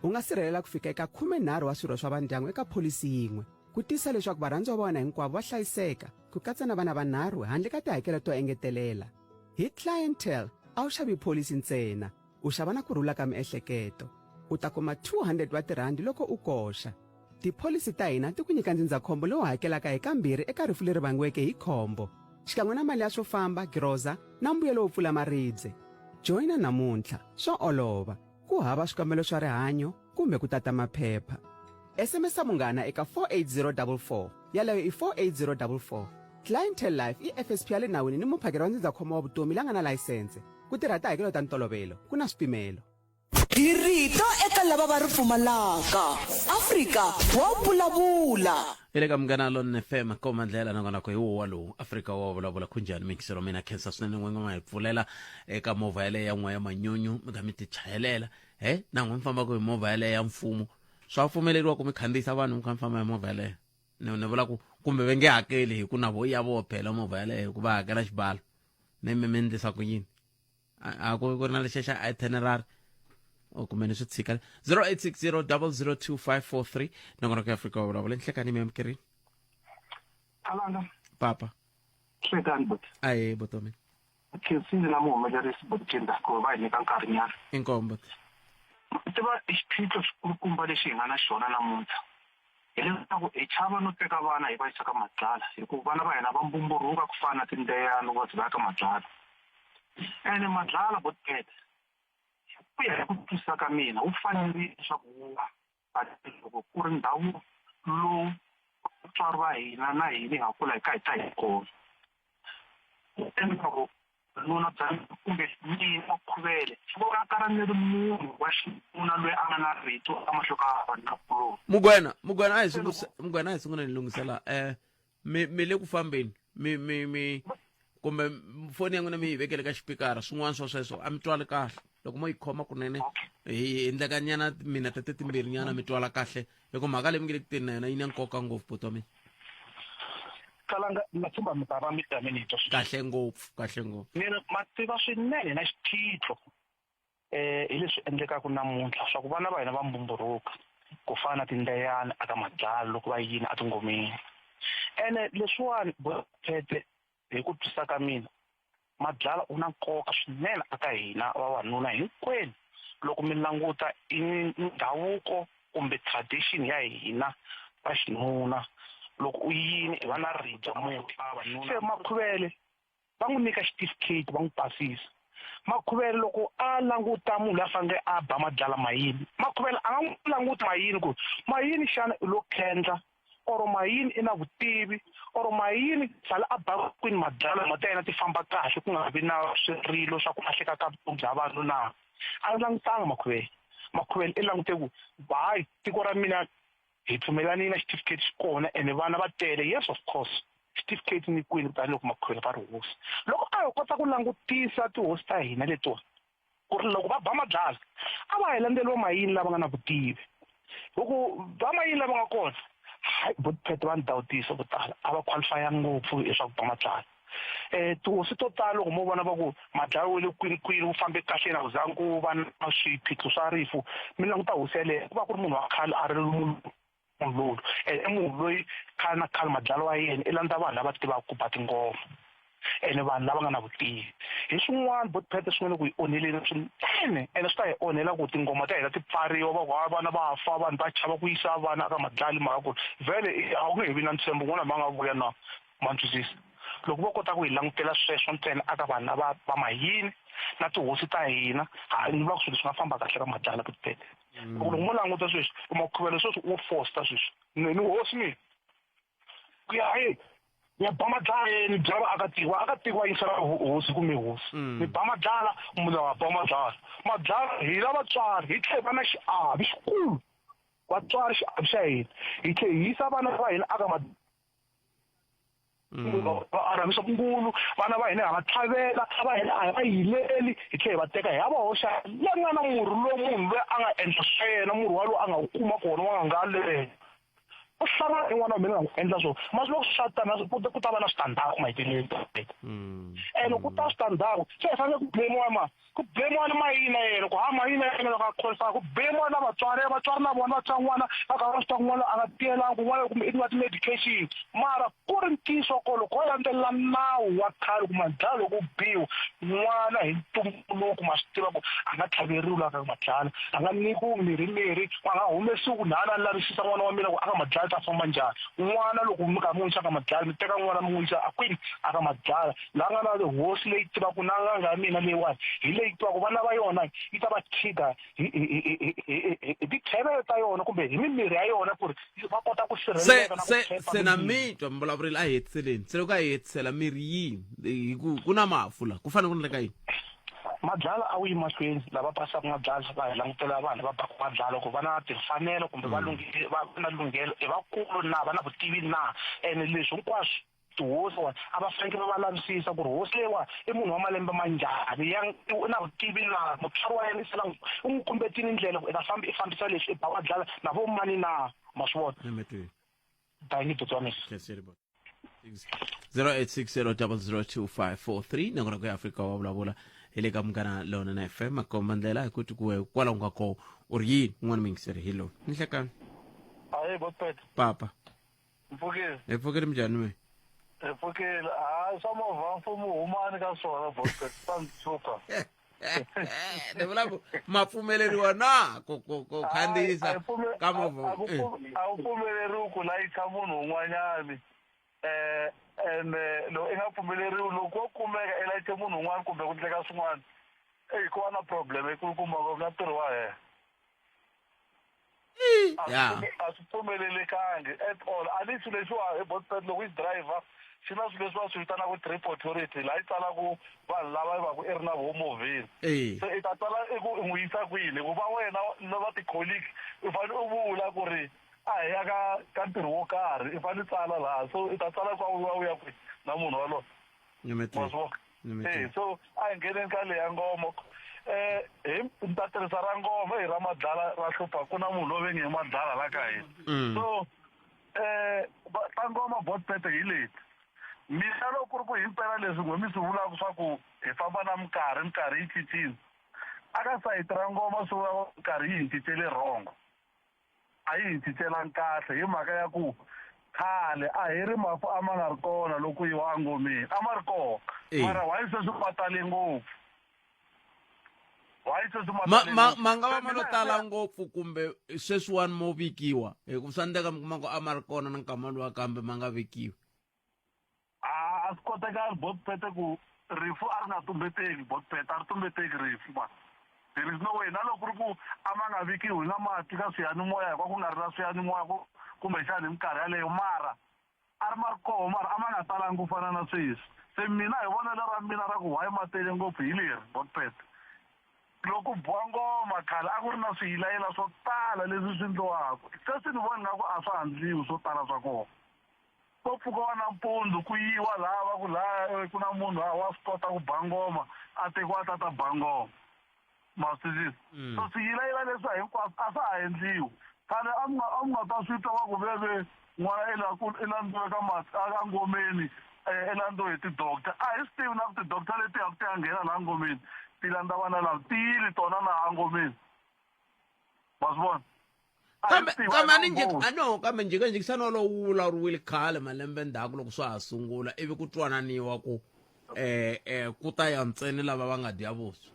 U nga sirhelela ku fika eka 13 wa swirho swa vandyangu eka pholisi yin'we, ku tiyisisa leswaku varhandziwa va wena hinkwavo va hlayiseka, ku katsa na vana vanharhu handle ka tihakelo to engetelela. Hi Clientele, a wu xavi pholisi ntsena, U xava na ku rhula ka miehleketo. U ta kuma 200 wa tirhandi loko u koxa. Tipholisi ta hina ti ku nyika ndzindzakhombo lowu hakelaka hi kambirhi eka rifu leri vangiweke hi khombo, xikan'we na mali ya swo famba, giroza na mbuyelo wo pfula maribye. Joyina namuntlha, swa olova, ku hava swikambelo swa rihanyo kumbe ku tata maphepha. SMS munghana eka 48044, yaleyo i 48044. Clientele Life i FSP ya le nawini ni muphakeri wa ndzindzakhombo wa vutomi la nga na layisense. Ku tirha tihakelo ta ntolovelo ku na swipimelo. Hi rito eka lava va ri pfumalaka. Afrika wa vulavula. Hi le ka Munghana Lonene FM koma ndlela nongonoko hi wowa lowu Afrika wa vulavula khunjhani mingiselo mina khensa swinene n'we nga hi pfulela eka movha yaleyo ya n'we ya manyunyu mi kha mi ti chayelela he na n'we mi fambaka hi movha yaleyo ya mfumo swa pfumeleriwa ku mi khandziyisa vanhu mi kha mi famba hi movha yaleyo ni ni vula ku kumbe va nge hakeli hi ku na vo ya vo phela movha yaleyo hikuva hakela xibalo mi mi mi endlisa ku yini a ku ku ri na lexiya xa itinerary o kumbe ni swi tshika 0860 002543 nongonoko ya afrika wa vulavula nhlekani mi amukerini Alanga papa hlekani buti ahe botomi khensile na muhumelerisi buti Kinda ku va hi nyika nkarhinyana inkomu buti tiva i xiphiqo xikulukumba lexi hi nga na xona namuntlha Hileswaku hi chava no teka vana hi va yisa ka mabyala hikuva vana va hina va mbumburhuka ku fana na tindeyani loko va ze va ya ka mabyala. Ene mabyala vo tele hi ku ya hi ku twisisa ka mina wu fanerile leswaku wu va tanihiloko ku ri ndhavuko lowu vatswari va hina na hina hi nga kula hi kha hi ta hi kona. Ku endla ku Vununa bya mina kumbe mina Khuvele swi vonakala ni ri munhu wa xinuna loyi a nga na rito eka mahlo ka vanhukuloni. Mugwena, Mugwena a hi sunguse, Mugwena a hi sunguleni lunghisela eh mi mi le ku fambeni mi mi mi kumbe foni ya n'wina mi yi vekele ka xipikara swin'wana swa sweswo a mi twali kahle loko mo yi khoma kunene hi endleka nyana minete te timbirhi nyana mi twala kahle hi ku mhaka leyi mi nge le ku teni na yona yi na nkoka ngopfu buti wa mina Kalanga na tshemba mi ta va mi ta mi ni twa kahle ngopfu kahle ngopfu mina ma tiva swinene na xiphiqo eh hi leswi endlekaka namuntlha swa ku vana va hina va mbumburhuka ku fana na tindleyana aka mabyala loko va yini etingomeni ene leswiwani bophete hi ku twisisa ka mina Mabyala u na nkoka swinene aka hina vavanuna hinkwenu loko mi languta i ndhavuko kumbe tradition ya hina va xinuna loko u yini i va na ribye muti se Makhuvele va n'wi nyika xitifiketi va n'wi pasisa Makhuvele loko a languta munhu loyi a fanele a ba mabyala mayini Makhuvele a nga n'wi languti mayini ku mayini xana i lo khendla or mayini i na vutivi or mayini sala a ba kwini mabyalwa mati ya yena ti famba kahle ku nga vi na swirilo swa ku lahleka ka vutomi bya vanhu na a langutanga makhuvele makhuvele i langute ku hayi tiko ra mina Hi pfumelanile na xitifiketi xi kona ene vana va tele. Yes of course. Xitifiketi ni kwini tanihiloko makhwele va ri hosi. Loko a ho kota ku langutisa tihosi ta hina letiwa ku ri loko va ba madlala a va hi landzeliwa mayini lava nga na vutivi. Hi ku va mayini lava nga kona hayi botpet va ni dawutisa vo tala a va qualify ngopfu hi swa ku ba madlala. Tihosi to tala loko mo vona va ku madlala wa le kwini kwini wu fambe kahle na ku zangi ku va na swiphiqo swa rifu mi languta hosi yeleyo ku va ku ri munhu wa khale a ri munhu loyi i munhu loyi khale na khale madlala wa yena i landza vanhu lava tivaka ku ba tingoma ene vanhu lava nga na vutivi hi swin'wana botpete swi nga le ku hi onheleni swinene ene swi ta hi onhela ku tingoma ta hina ti pfariwa va ku ha vana va fa vanhu va chava ku yisa vana eka madlali mhaka ku vhele a ku nge he vi na ntshembo n'wana ma nga vuya na ma ni twisisa loko vo kota ku hi langutela sweswo ntsena aka vanhu lava va mayini na tihosi ta hina ha ni vula ku swilo swi nga famba kahle ka madlala botpete loko loko mo languta sweswi makhuvelo sweswi wo fosta sweswi ni ni hosi mina ku ya hey ni ba madlala ni byela vaakatiko vaakatiko va yingisela hosi kumbe hosi ni ba madlala munhu a ba madlala madlala hi la vatswari hi tlhela hi va na xiave xikulu vatswari xiave xa hina hi tlhela hi yisa vana va hina aka ma va arhamisa vungulu vana va hina ha va tlhavela va hina a hi va yileli hi tlhela hi va teka hi ya va hoxa la nga na murhi lowu munhu loyi a nga endla swa yena murhi walowo a nga wu kuma kona wa nga leyo u hlangana ni n'wana wa mina nga n'wi endla swona masi loko swa tana ku ta va na switandzhaku maheteleleni ene ku ta switandzhaku se hi fanele ku blame-iwa ma ku blame-iwa ni mayina yena ku ha mayina yena loko a qualify ku blame-iwa na vatswari vatswari na vona va twa n'wana va kha va swi twa ku n'wana a nga tiyelanga ku n'wana kumbe i nwa ti-medication mara ku ri ntiyiso wa kona loko ho landzelela nawu wa khale ku madlala loko u biwa n'wana hi ntumbuluko ma swi tiva ku a nga tlhaveriwi la ka madlala a nga nyikiwi mirhi mirhi a nga humesiwi ku nana ni lavisisa n'wana wa mina ku a ka madlala ta famba njhani n'wana loko mi karhi mi n'wi yisa ka madlala mi teka n'wana mi n'wi yisa a kwini a ka madlala laha nga na hosi leyi tivaka na n'anga ya mina leyiwani hi leyi tivaka vana va yona yi ta va trigger hi tithevele ta yona kumbe hi mimirhi ya yona ku ri va kota ku sirheleleka na ku se se na mi twa mi vulavurile a hi hetiseleni se loko a hi hetisela mirhi yini hi ku ku na mafu la ku fanele ku endleka yini madlala a wu yi mahlweni lava pasaka madlala va hi langutela vanhu va baka madlala ku va na timfanelo kumbe va va na lunghelo i vakulu na va na vutivi na ene leswi hinkwaswo tihosi wa a va fanekele va va lavisisa ku ri hosi leyiwa i munhu wa malembe ma njhani ya u na vutivi na mutswari wa yena i sala u n'wi kombetini ndlela ku i ta famba i fambisa leswi i ba wa dlala na vo mani na ma swi vona dangi buti wa mina 0860002543 nakona ku ya Afrika wa vulavula hi le ka Munghana Lonene FM makomba ndlela hi ku tikuwe kwalaho nga kona u ri yini un'wana muyingiseri hi lowu ni hlekani ayi botpet papa Mpfukile. Hi pfukile minjhani me? Hi pfukile. Hayi swa movha mfumo humani ka swona botpet swa ndzi hlupha. Ni vula ku ma pfumeleriwa na ku ku ku khandziyisa ka movha. A wu pfumeleriwi ku layicha munhu un'wanyani eh ene loko i nga pfumeleriwi loko wo kumeka i layiche munhu un'wana kumbe ku ndleka swin'wana eyi ku va na problem yi kulukumba ngopfu na ntirho wa hela. Ya. A swi pfumelelekangi at all. A ni swilo leswiwa hi botpet loko yi driver xi na swilo leswi va swi vitanaka trip authority laha yi tsalaku vanhu lava yi va ku i ri na voho movheni. Se i ta tsala i ku i n'wi yisa kwini hikuva wena na va ti-colleague u fanele u vula ku ri a hi ya ka ka ntirho wo karhi i fanele i tsala laha so i ta tsala ku a wu ya u ya kwihi na munhu waloye. Wa swi vona? E so a hi ngheneni ka leya ngoma eh hi ni ta tirhisa ra ngoma hi ra madlala ra hlupha ku na munhu loyi ve nge hi madlala la ka hina so eh ta ngoma botpete hi leti mina loko ku ri ku himpela leswi n'we mi swi vulaka swa ku hi famba na minkarhi minkarhi yi cincile a ka sayiti ra ngoma swi vula minkarhi yi hi cincele wrong A yi hi cincelangi kahle hi mhaka ya ku khale a hi ri mafu a ma nga ri kona loko ku yiwa engomeni a ma ri kona mara why sweswi ma tale ngopfu why sweswi ma Ma tale ma ngopfu ma nga va se ma lo mina tala ngopfu kumbe sweswiwani mo vikiwa hi ku swa endleka mi kuma ku a ma ri kona na nkama luwa kambe ma nga vikiwi. A swi kotekali botpete ku rifu a ri nga tumbeteki botpete a ri tumbeteki rifu ma there is no way na loko ku ri ku a ma nga vikiwi hi nga ma twi ka swiyanimoya hikuva ku nga ri na swiyanimoya ku kumbexana hi minkarhi yaleyo mara a ri ma ri koho mara a ma nga talangi ku fana na sweswi se mina hi vonelo ra mina ra ku why ma tele ngopfu hi leri botpete. Loko biwa ngoma khale a ku ri na swiyilayila swo tala leswi swi endliwaka. Sweswi ni vona ingaku a swa ha ndliwi swo tala swa kona. Ko pfukiwa nampundzu ku yiwa laha va ku lahaya ku na munhu wa swi kota ku ba ngoma a tekiwa a ta ta ba ngoma. Ma swi twisisa? So swiyilayila leswiya hinkwaswo a swa ha endliwi. Khale a mi nga a mi nga ta swi twa va ku veve n'wana i la ku i landziwe ka a ngomeni i landziwe hi ti-doctor. A hi swi tivi na ku ti-doctor leti ya ku ti ya nghena laha ngomeni ti landza vana lava ti yile tona na engomeni. Ma swi vona? Kambe kambe a ni njhe no kambe njhekanjhekisano wolowo wu vulavuriwile khale malembe ndzhaku loko swa ha sungula ivi ku twananiwa ku eh eh ku ta ya ntsena lava va nga dya vuswa.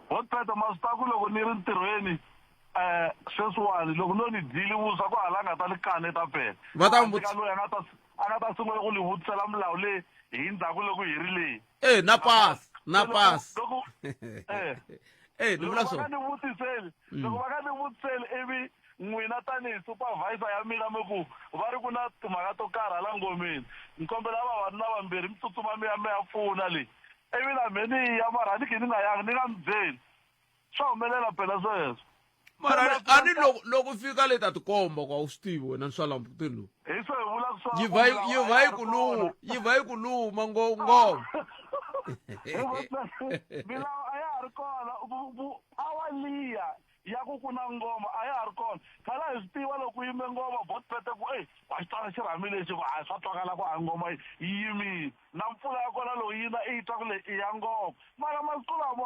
Hotpet ma swi tiva ku loko ni ri ntirhweni eh sweswiwani loko no ni dyile vuswa ku hala nga ta ni kaneta phela. Va ta n'wi loyi a nga ta a nga ta sungula ku ni vutisela milawu leyi hi ndzhaku loko hi ri leyi. Eh na pass na pass. Loko eh eh ni vula swona. Loko va nga ni vutiseli loko va nga ni vutiseli ivi n'wina tanihi supervisor ya mina mi ku va ri ku na timhaka to karhi hala ngomeni ni kombela vavanuna vambirhi mi tsutsuma mi ya mi ya pfuna le ivi na me ni ya mara ni khe ni nga yangi ni nga mi byeli swa humelela phela sweswo. Mara a ni loko loko fika le ta tikomba ku a wu swi tivi wena ni swa lambutini lowu. Hi swo hi vulaka swona Yi va yi va yi ku luma yi va yi ku luma ngoma. Milawu a ya ha ri kona power liya ya ku ku na ngoma a ya ha ri kona. Khale a hi swi tiva loko ku yime ngoma bot pete ku eyi wa xi twana xirhami lexi ku hayi swa twakala ku a ngoma yi yimile. Na mpfula ya kona loko yi na i yi twa ku leyi i ya ngoma. Mara masiku lama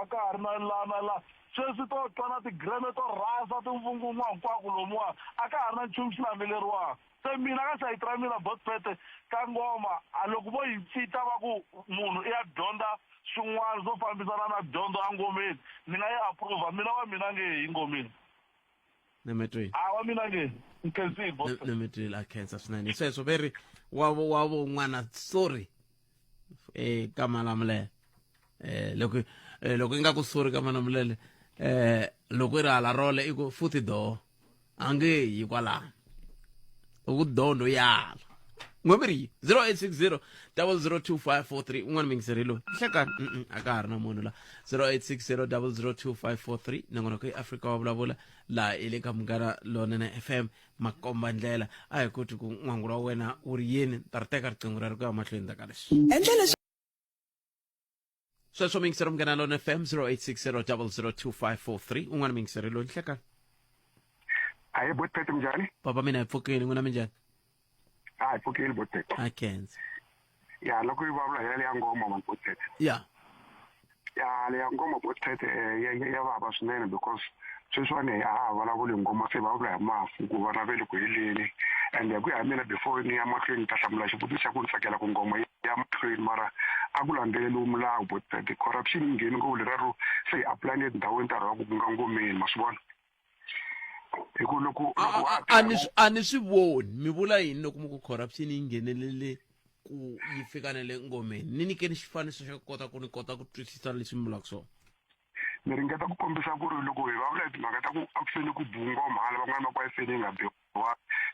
a ka ha ri na la na la. Sweswi to twa na tigreme to rhasa timvungun'wa hinkwako lomuwa a ka ha ri na nchumu xi landzeleriwaka. Se mina ka sayiti ra mina bot pete ka ngoma a loko vo yi cinca va ku munhu i ya dyondza swin'wana swo fambisana na dyondzo engomeni ni nga yi approve mina wa mina nge yi ngomeni. Nemetweni. A wa mina nge nkhensile bot. Nemetweni a khensa swinene. Sweswo ve ri wa vo wa vo n'wana sorry eh ka Malamulele. Eh loko loko i nga ku sorry ka Malamulele eh loko i ri hala role i ku futhi do a nge yi kwalano. U ku do ndo yala. N'wemiri 0860 002543 un'wana mingiseri loyi nhlekani a ka ha ri na munhu la 0860 002543 nongonoko i Afrika wa vulavula laha i le ka Munghana Lonene FM makomba ndlela a hi koti ku n'wangulo wa wena wu ri yini ta ri teka riqingho rero ku ya mahlweni ta ka leswi. Endla leswi Sweswo mingiseri Munghana Lonene FM 0860 002543 un'wana mingiseri loyi nhlekani. Ahee bot Pete minjhani? Papa mina hi pfukile n'wina minjhani? A hi pfukile bot Pete. A khensa. Ya loko yi vulavula hi ya ngoma man bot Pete. Ya. Ya leya ngoma bot Pete ya ya vava swinene because sweswiwani a ha vulavuli ngoma se vulavula hi mafu ku vana ve le ku heleni and hi ku ya hi mina before ni ya mahlweni ni ta hlamula xivutiso xa ku ni tsakela ku ngoma yi ya mahlweni mara a ku landzeleriwi milawu bot Pete corruption yi ngheni ngopfu leraru se hi apply na etindhawini ta rhanga ku nga ngomeni ma swi vona. Hi ku loko loko a A ni a ni swi voni mi vula yini loko mi ku corruption yi nghenelele ku yi fika na le ngomeni ni nyikeni xifaniso xa ku kota ku ni kota ku twisisa leswi mi vulaka swona. Ni ringeta ku kombisa ku ri loko hi vulavula hi timhaka ta ku a ku fanele ku biwa ngoma hala van'wana va ku a yi fanele yi nga biwi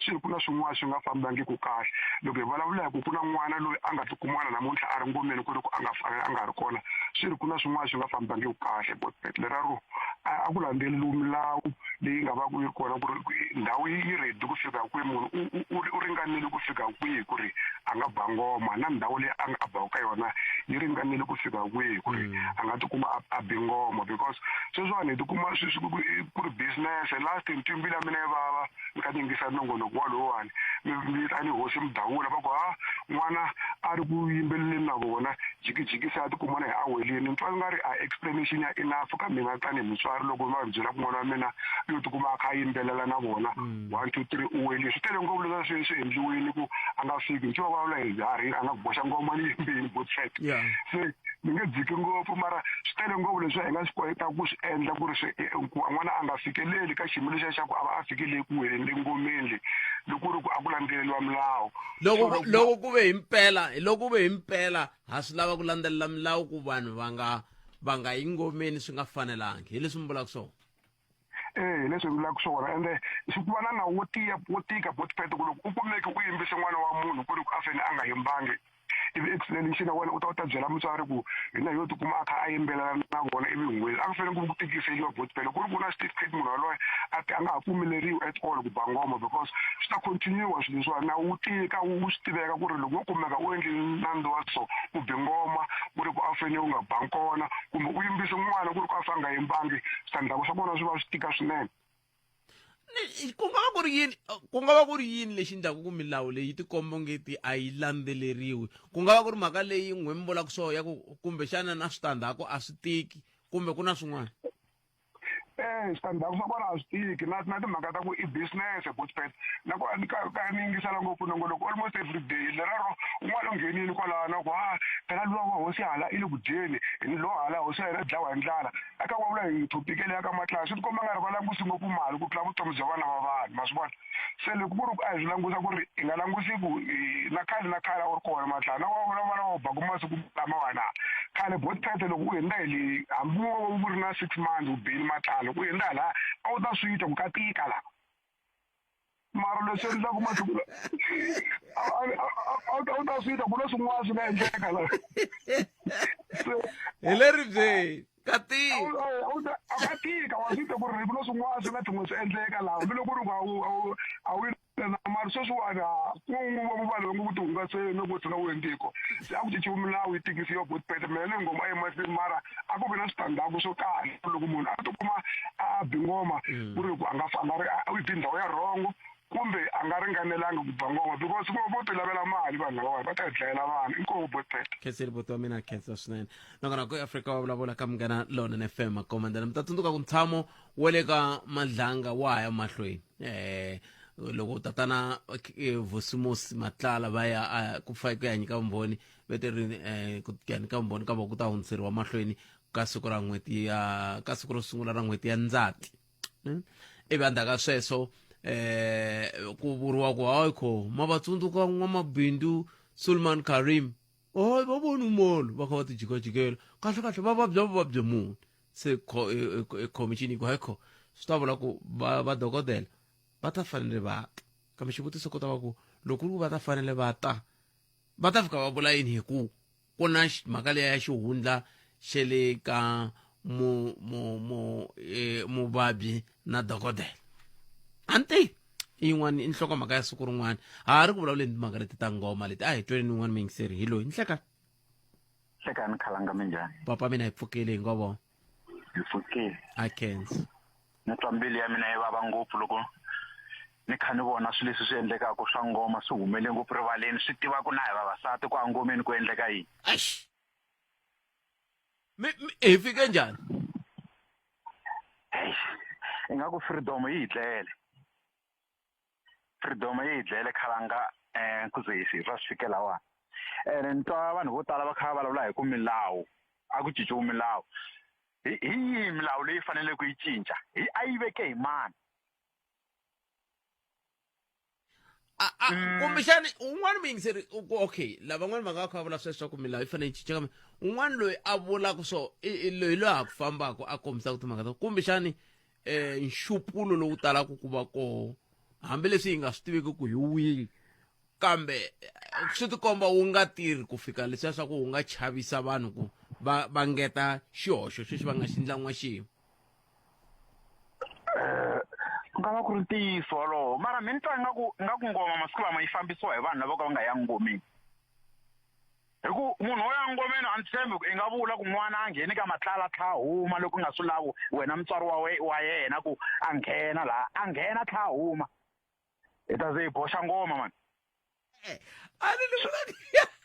swi ku na swin'wana swi nga fambangiki kahle loko hi vulavula hi ku ku na n'wana loyi a nga tikuma na namuntlha a ri ngomeni ku ri ku a nga a nga ri kona swi ri ku na swin'wana swi nga fambangiki kahle leraro a ku landzeleriwi milawu leyi nga va ku yi ri kona ku ri ndhawu yi ready ku fika kwihi munhu u ringanele ku fika kwihi ku ri a nga ba ngoma na ndhawu leyi a nga a baku ka yona yi ringanele ku fika kwihi ku ri a nga tikuma a bi ngoma because sweswiwani hi tikuma swi swi ku ri business last mbilu ya mina yi vava ni kha ni yingisa nongonoko walowani mi vitani hosi Mudawula va ku ha n'wana a ri ku yimbeleleni na vona jikijiki se a tikuma na hi a welini ni twa nga ri a explanation ya enough ka mina tanihi mutswari loko va ni byela ku n'wana wa mina u yo tikuma a kha a yimbelela na vona 1 2 3 u welile swi tele ngopfu leswi swi endliwile ku a nga fiki ni twa vulavula hi harhi a nga boxa ngoma ni yimbeni both side se ni nge dziki ngopfu mara swi tele ngopfu leswi hi nga swi kota ku swi endla ku ri swi ku n'wana a nga fikeleli ka xiyimo lexiya xa ku a va a fikele ku weleni le ngomeni le loko ku ri ku a ku landzeleriwa milawu loko loko ku ve himpela loko ku ve himpela ha swi lava ku landzelela milawu ku vanhu va nga va nga yi ngomeni swi nga fanelangi hi leswi mi vulaka swona. Eh hi leswi vulaka swona ende swi ku va na nawu wo tiya wo tika bot pete ku loko u kumeke u yimbise n'wana wa munhu ku ri ku a fane a nga yimbangi. Ivi explanation ya wena u ta u ta byela mutswari ku hina hi yo tikuma a kha a yimbelela na vona ivi hinkwenu a ku fanele ku tikiseliwa bot phela ku ri ku na certificate munhu yaloye a a nga ha pfumeleriwi at all ku ba ngoma because swi ta continue swilo leswiwani na wu tika wu swi tiveka ku ri loko wo kumeka u endle nandzu wa so u bi ngoma ku ri ku a fanele u nga bangi kona kumbe u yimbise n'wana ku ri ku a fa a nga yimbangi switandzhaku swa kona swi va swi tika swinene. Ku nga va ku ri yini ku nga va ku ri yini lexi endlaku ku milawu leyi tikomba ongeti a yi landzeleriwi ku nga va ku ri mhaka leyi n'we mi vulaka swona ya ku kumbexana na switandzhaku a swi tiki kumbe ku na swin'wana Eh, switandzhaku swa kona a swi tiki na na timhaka ta ku i business botpet na ku ni ka ka ni yingisela ngopfu nongoloko almost every day leraro un'wana u nghenile kwalano a ku ha phela luwa wa hosi hala i le ku dyeni hi lowa hala hosi ya yena dlawa hi ndlala eka ku vulavula hi thopiki leya ka matlala swi tikomba nga ri va langusi ngopfu mali ku tlula vutomi bya vana va vanhu ma swi vona se loko ku ri ku a hi swi langusa ku ri hi nga langusi ku na khale na khale a wu ri kona matlala na wa vona vana va baku masiku lamawani khale botete loko u hundza hi le hambi wo wu ri na six months u bile matlala loko u hundza laha a wu ta swi twa ku ka tika laha mara leswi endlaku masiku a wu ta swi twa ku na swin'wana swi nga endleka laha hi le ribyeni ka tika a ka tika wa swi twa ku ri ku na swin'wana swi nga tlhela swi endleka laha hambiloko ku ri ku a wu a wu a wu mara sweswiwani ku vanhu va ngo ku tihungaseni ku tshika wu endiko se a ku cinciwi milawu yi tikisiwa botpete mina ni nghoma emahlweni mara a ku vi na switandzhaku swo kahle loko munhu a tikuma a bi ngoma mm. ku ri ku a nga a nga ri u yi bi ndhawu ya rhongo kumbe a nga ringanelanga ku ba ngoma because vo vo tilavela mali vanhu lavawani va ta hi dlayela vanhu inkomu botpete khenseli buti wa mina khensa swinene nakona ku afrika wa vulavula ka munghana lonene fm makomandela mi ta tsundzuka ku ntshamo wa le ka madlanga wa ha ya mahlweni eh loko tatana eh, Vusimusi Matlala va ya a, ku fa ku ya nyika vumbhoni va te ri eh, ku ya nyika vumbhoni ka vona ku ta hundziseriwa mahlweni ka siku ra n'hweti ya ka siku ro sungula ra n'hweti ya Ndzati hmm? ivi endzhaku ka sweswo eh ku vuriwa ku hayi kho ma va tsundzuka n'wamabindzu Sulman Karim hayi va voni molo va kha va tijikajikela kahle kahle va vabya vuvabyi muni se khomixini yi ku hayi kho swi ta vula ku va va dokodela va ta fanele va ta kambe xivutiso ku ta va ku loko ku ri ku va ta fanele va ta va ta fika va vula yini hi ku ku na mhaka leya ya xihundla xe le ka mu mu mu e, muvabyi na dokodela a ni tivi yin'wana i nhlokomhaka ya siku rin'wana ha ha ri ku vulavuleni timhaka leti ta ngoma leti a hi tweni ni yin'wana muyingiseri hi loyi nhlekani Hlekani khalanga minjhani? Papa mina hi pfukile hi ngo vona. Hi pfukile. A khensa. Ni twa mbilu ya mina yi vava ngopfu loko ni kha ni vona swilo leswi swi endlekaka swa ngoma swi humele ngopfu rivaleni swi tiva ku na hi vavasati ku angomeni ku endleka yini. Eish. Mi hi fike njhani? Eish. Ingaku freedom yi hi dlele. Freedom yi hi dlele khalanga um ku ze hi va swi fike lawani ene ni twa vanhu vo tala va kha va vulavula hi ku milawu a ku cinciwi milawu hi hi yihi milawu leyi faneleke yi cinca hi a yi veke hi mani mm. kumbexani un'wana muyingiseri okay lavan'wana va nga va kha va vula sweswo swa ku milawu yi fanele yi cinca kambe un'wana loyi a vulaka swo loyi loyi ha ku fambaka a kombisaka timhaka ta kumbexani eh nxupulo lowu talaka ku va koho hambileswi hi nga swi tiviki ku hi wihi kambe eh, swi tikomba wu nga tirhi ku fika leswiya swa ku wu nga chavisa vanhu ku va va ngeta xihoxo xexi va nga xi endla n'waxemu eh, ku nga va ku ri ntiyiso wolowo mara mi ni twa ingaku ingaku ngoma masiku lama yi fambisiwa hi vanhu lava ka va nga ya ngomeni hi ku munhu wo ya ngomeni a ni tshembi ku i nga vula ku n'wana a ngheni ka matlala tlha huma loko u nga swi lavi wena mutswari wa we wa yena ku a nghena laha a nghena tlha huma hi ta ze hi boxa ngoma mani eh, a ni ri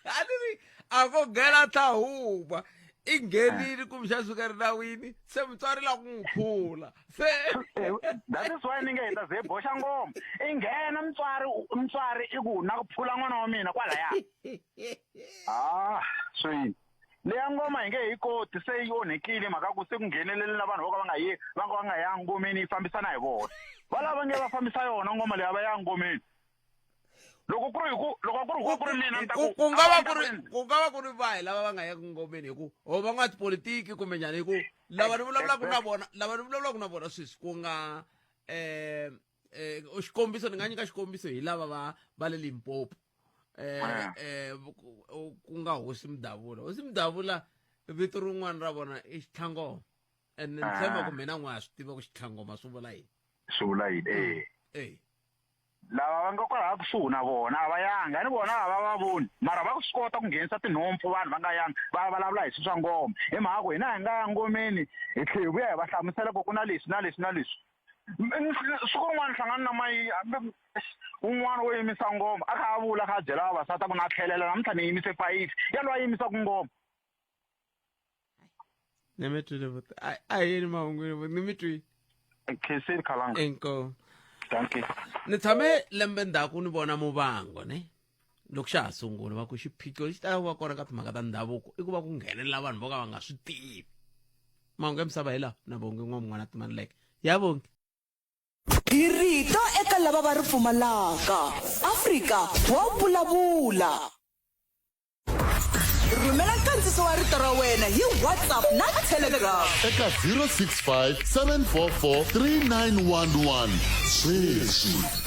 a ni ri a ko nghena tlha huma i nghenile kumbexana swi nga ri nawini se mutswari la ku n'wi phula se eh, that is why ni nge hi ta ze boxa ngoma i nghena mutswari mutswari i ku na ku phula n'wana wa mina kwalaya ah swi leya ngoma hi nge hi koti se yi onhekile mhaka ku se ku nghenelele na vanhu vo ka va nga yi va nga va nga ya ngomeni yi fambisana hi vona va lava nge va fambisa yona ngoma leyi a va ya ngomeni loko ku ri hi ku loko ku ri ku ri mina ni ta ku ku nga va ku ri ku nga va ku ri vahi lava va nga ya ngomeni hi ku o va nga tipolitiki kumbe njhani hi ku lava ni vulavulaka na vona lava ni vulavulaka na vona sweswi ku nga eh eh xikombiso ni nga nyika xikombiso hi lava va va le Limpopo eh eh ku nga hosi Mudavula. Hosi Mudavula vito rin'wana ra vona i Xitlhangoma. And ni tshemba ku mina n'wa swi tiva ku Xitlhangoma swi vula yini. Swi vula yini eh. Eh. Lava va nga kwalaha kusuhi na vona a va yanga ni vona a va va voni mara va swi kota ku nghenisa tinhompfu vanhu va nga yanga va vulavula hi swilo swa ngoma hi mhaka ku hina hi nga ya ngomeni hi tlhe hi vuya hi va hlamusela ku ku na leswi na leswi na leswi siku rin'wana hlangana na mayi un'wana wo yimisa ngoma a kha a vula a kha a byela vavasati a ku na tlhelela namuntlha ni yimise fayiti yaloye a yimisaka ngoma. Ni mi twile buti. A hi yeni mahungwini buti, ni mi twile. Khensile Khalanga. Inkomu. Dankie. Ni tshame lembe ndzhaku ni vona muvango ne loko xa ha sungula va ku xiphiqo lexi talaka ku va kona ka timhaka ta ndhavuko i ku va ku nghenelela vanhu vo ka va nga swi tivi. Mahungu ya misava hi lawa na Bongi N'wamun'wana Timanileke. Ya Bongi. Hi rito eka lava va ri pfumalaka. Afrika wa vulavula. Rhumela nkandziso wa rito ra wena hi WhatsApp na Telegram. Eka 065 744 3911 sweswi.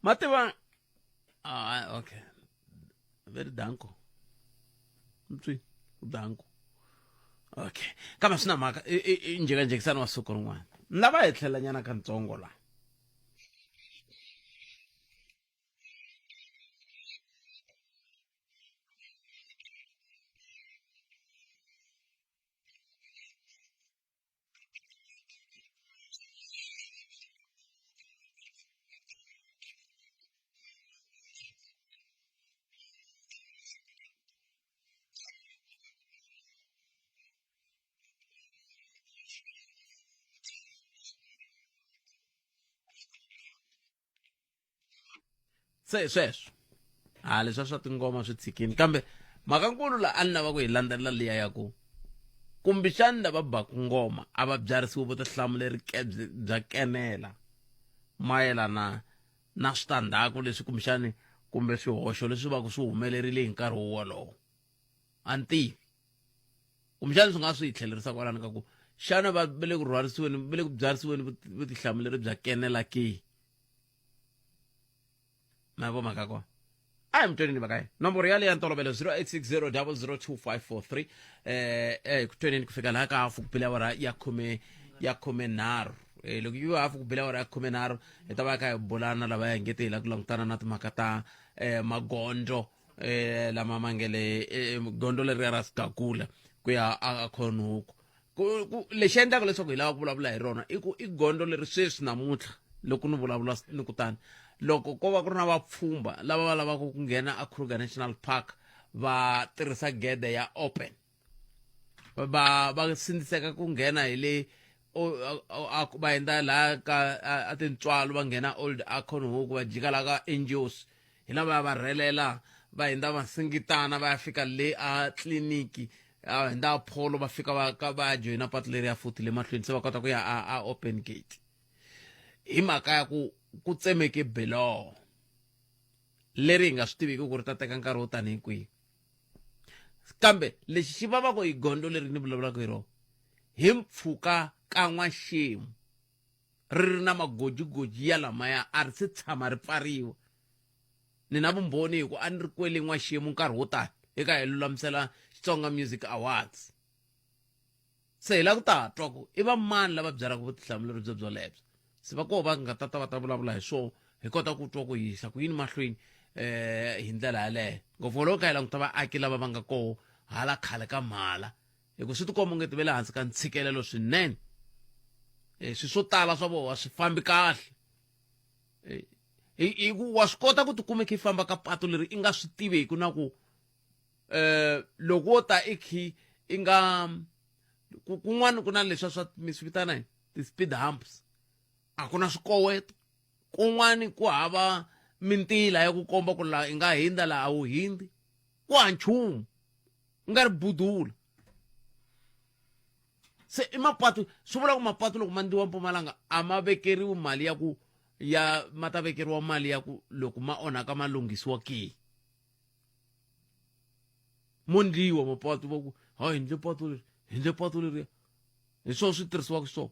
Mativa ah okay very danko mtswi danko okay kambe swi na mhaka i njhekanjhekisano wa siku rin'wana ni lava hi tlhelanyana kantsongo laha. Se hi sweswo. Ha leswa swa tingoma swi tshikini kambe mhakankulu la a ni lava ku yi landzelela liya ya ku kumbexani lava baku ngoma a va byarisiwi vutihlamuleri bya kenela mayelana na switandzhaku leswi kumbexani kumbe swihoxo leswi va ku swi humelerile hi nkarhi wolowo. A ni tivi. Kumbexani swi nga swi hi tlhelerisa kwalano ka ku xana va le ku rhwarisiweni va le ku byarisiweni vutihlamuleri bya kenela ke? Ma vo mhaka kona. A hi mutwenini va ka yena. Nomboro yaleyo ya ntolovelo 0860 002543 ku tweneni ku fika laha ka hafu ku bile awara ya khume ya khumenharhu. Loko yi hafu ku bile awara ya khumenharhu hi ta va kha hi bulana lava ya ngete hi la ku langutana na timhaka ta magondzo lama ma nge le gondzo leriya ra Sigagula ku ya a Khonhuku. Lexi endlaka leswaku hi lava ku vulavula hi rona i ku i gondzo leri sweswi namuntlha loko ni vulavula ni kutani loko ko va ku ri na vapfhumba lava va lavaka ku nghena a Kruger National Park va tirhisa gede ya open va sindziseka ku nghena hi le va hundza laha ka a tintswalo va nghena Old Acornhoek va jika laha ka NGOs hi lava va rhelela va hundza Masingitana va ya fika le a tliliniki a hundza Apollo va fika va ka va ya joyina patu leriya futhi le mahlweni se va kota ku ya a open gate hi mhaka ya ku ku tsemeke biloho leri hi nga swi tiviki ku ri ta teka nkarhi wo tanihi kwihi. Kambe lexi xi vavaka hi gondzo leri ni vulavulaka hi rona hi mpfhuka ka n'waxemu ri ri na magojigoji ya lamaya a ri se tshama ri pfariwa. Ni na vumbhoni hi ku a ni ri kwele n'waxemu nkarhi wo tani eka hi lulamisela Xitsonga Music Awards. Se hi lava ku ta twa ku i va mani lava byaraka vutihlamuleri byo byolebyo. Se va koho va nga ta ta va ta vulavula hi swona hi kota ku twa ku hi yisa ku yini mahlweni hi ndlela yaleyo. Ngopfu loko ka hi languta vaaki lava va nga koho hala khale ka mhala hi ku swi tikomba onge ti ve le hansi ka ntshikelelo swinene. Swilo swo tala swa vona a swi fambi kahle. Hi ku wa swi kota ku tikuma i kha i famba ka patu leri i nga swi tiveki na ku loko wo ta i khi i nga kun'wana ku na leswiya swa mi swi vitana yini ti-speed humps a ku na swikoweto kun'wani ku hava mintila ya ku komba ku laha i nga hindza laha a wu hindzi ku ha nchumu u nga ri budula se i mapatu swi vula ku mapatu loko ma ndliwa Mpumalanga a ma vekeriwi mali ya ku ya ma ta vekeriwa mali ya ku loko ma onhaka ma lunghisiwa ke mo ndliwa mapatu va ku ha hi ndle patu leri hi ndle patu leriya hi swona swi tirhisiwaka swona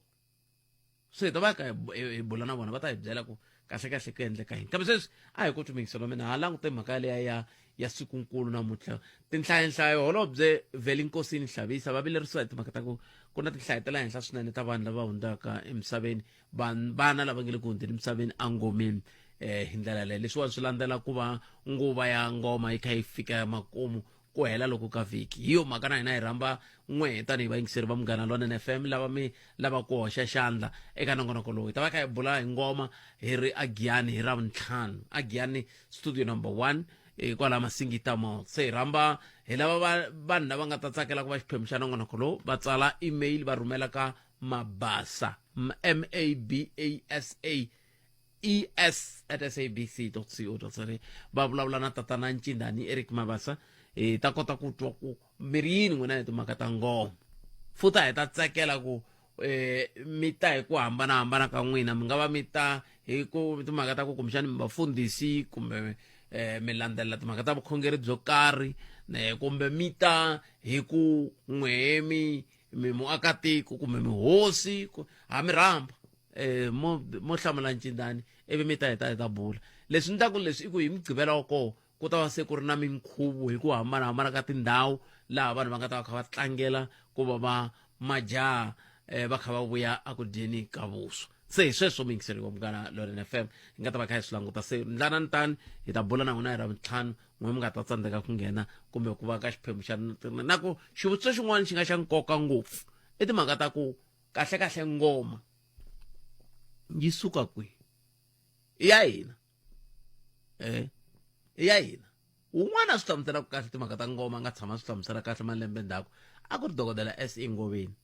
se hi ta va ka hi bula na vona va ta hi byela ku kahle kahle ku endleka yini kambe sweswi a hi koti mingiselo mina ha langute mhaka leya ya sikunkulu namuntlha tinhlayenhlayo holobye Velinkosini Hlabisa va vilerisiwa hi timhaka ta ku ku na tinhlayo ta le henhla swinene ta vanhu lava hundzaka emisaveni vana lava nge le ku hundzeni emisaveni engomeni hi ndlela leyo leswiwani swi landzela ku va nguva ya ngoma yi kha yi fika makumu ku hela loko ka vhiki hi yo mhaka na hina hi rhamba n'we tanihi vayingiseri va Munghana Lonene FM lava mi lava ku hoxa xandla eka nongonoko lowu hi ta va kha hi bula hi ngoma hi ri agiyani hi ravuntlhanu agiyani studio number 1 kwala Masingita Mall se hi rhamba hi lava vanhu lava nga ta tsakela ku va xiphemu xa nongonoko lowu va tsala email va rhumela ka mabasa m a b a s a e s at sabc co za va vulavula na tatana Ncindani Eric Mabasa hi ta kota ku twa ku mi ri yini n'wina hi timhaka ta ngoma futhi a hi ta tsakela ku mi ta hi ku hambanahambana ka n'wina mi nga va mi ta hi ku timhaka ta ku kumbexani mi vafundhisi kumbe mi landzelela timhaka ta vukhongeri byo karhi kumbe mi ta hi ku n'wehe mi mi muakatiko kumbe mihosi ha mi rhamba mo hlamula Ncindani ivi mi ta hi ta hi ta bula leswi ni ta ku leswi i ku hi mugqivela wa koho ku ta va se ku ri na minkhuvo hi ku hambanahambana ka tindhawu laha vanhu va nga ta va kha va tlangela ku va va majaha va kha va vuya eku dyeni ka vuswa se hi sweswo muyingiseri wa Munghana Lonene FM hi nga ta va kha hi swi languta se ndlana ni tani hi ta bula na n'wina hi Ravuntlhanu n'we mi nga ta tsandzeka ku nghena kumbe ku va ka xiphemu xa na ku xivutiso xin'wana xi nga xa nkoka ngopfu i timhaka ta ku kahle kahle ngoma yi suka kwihi i ya hina i ya hina un'wana a swi hlamuselaka kahle timhaka ta ngoma a nga tshama a swi hlamusela kahle malembe ndzhaku a ku ri dokodela S E Ngoveni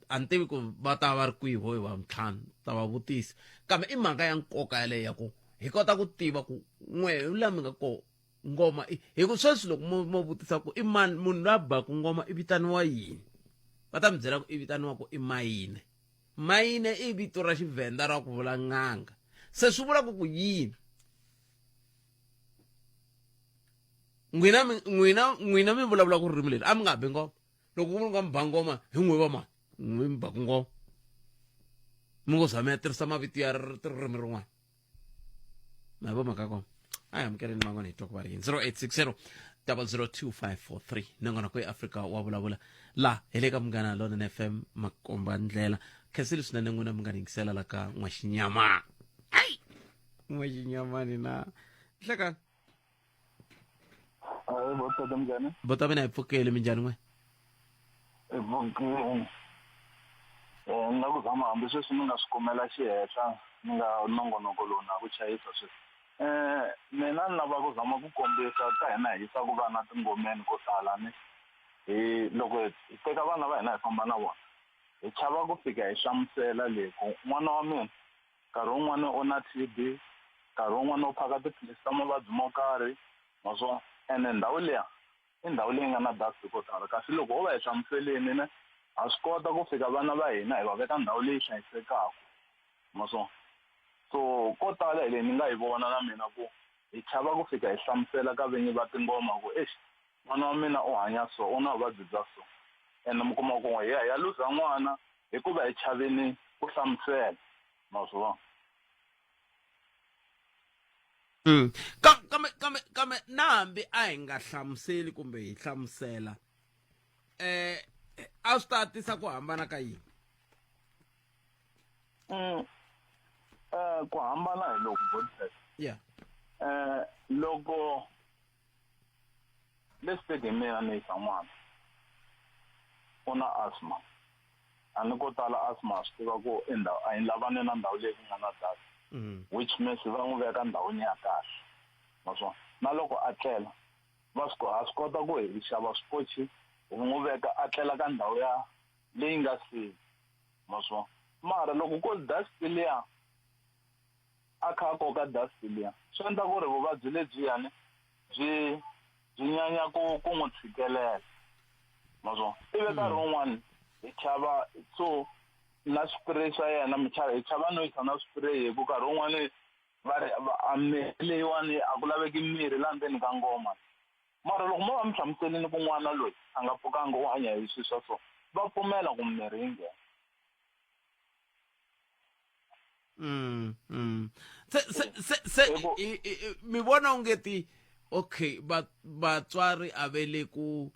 a ni tivi ku va ta va ri kwihi vo hi va ntlhanu ta va vutisa kambe i mhaka ya nkoka yaleyo ya ku Hi kota ku tiva ku n'we la mi nga ko ngoma i hi ku sweswi loko mo mo vutisa ku i mani munhu loyi a baku ngoma i vitaniwa yini va ta mi byela ku i vitaniwa ku i mayine mayine i vito ra xivhenda ra ku vula n'anga se swi vula ku ku yini n'wina n'wina n'wina mi vulavula ku ririmi leri a mi nga bi ngoma loko ku nga mi ba ngoma hi n'we va mani n'we mi baku ngoma mi ngo zama ya tirhisa mavito ya ririmi rin'wana na vo mhaka kona a hi amukeleni van'wana hi twa ku va ri yini 0860 002543 nongonoko eafrika wa vulavula la hi le ka munghana lonene fm makomba ndlela khensile swinene n'wina mi nga ni yingisela la ka n'waxinyama ai n'waxinyamani na nhlekani Botata minjhani? Bota mina hi pfukele minjhani n'we? Hi pfukile. Eh, ni la ku zama hambi sweswi ni nga swi kumela xihenhla ni nga nongonoko lowu na ku chayisa sweswi. Eh, mina ni lava ku zama ku kombisa ka hina hi yisaka vana tingomeni ko tala ni hi loko hi teka vana va hina hi famba na vona hi chava ku fika hi hlamusela le ku n'wana wa mina nkarhi wun'wana u na TB nkarhi wun'wana u phaka tiphilisi ta mavabyi mo karhi ma swi vona ene ndhawu liya i ndhawu leyi nga na dust ko tala kasi loko ho va hi hlamuselini ne ha swi kota ku fika vana va hina hi va veka ndhawu leyi hlayisekaka ma swi vona so ko tala hi leyi ni nga yi vona na mina ku hi chava ku fika hi hlamusela ka vinyi va tingoma ku exi n'wana wa mina u hanya so u na vuvabyi bya so ene mi kuma ku hi ya hi ya luza n'wana hikuva hi chaveni ku hlamusela ma swi vona Mm. Kambe kambe kambe na hambi a hi nga hlamuseli kumbe hi hlamusela eh a swi ta tisa ku hambana ka yini mm. eh ku hambana hi loko body yeah eh loko Let's take hi mina ni yisa n'wana u na asthma a ni ko tala asthma swi tiva ku i ndhawu a yi lavani na ndhawu leyi ku nga na dust mm. which means va n'wi veka ndhawini ya kahle ma swi na loko a tlela va swi ha swi kota ku hi xava swikochi hi n'wi veka a tlela ka ndhawu ya leyi nga safe ma swi mara loko ko dust liya a kha a koka dust liya swi endla ku ri vuvabyi lebyiyani byi byi nyanya ku ku n'wi tshikelela ma swo ivi nkarhi hmm. wun'wani hi chava so na swipureyi swa yena mi chava hi chava no yisa na swipureyi hi ku nkarhi wun'wani va ri a mirhi leyiwani a ku laveki mirhi laha ndzeni ka ngoma mara loko mo va mi hlamuselini ku n'wana loyi a nga pfukanga u hanya hi swilo swa so va pfumela ku mirhi yi nghena mm, mm. se se se se mi vona onge ti okay vatswari a ve le ku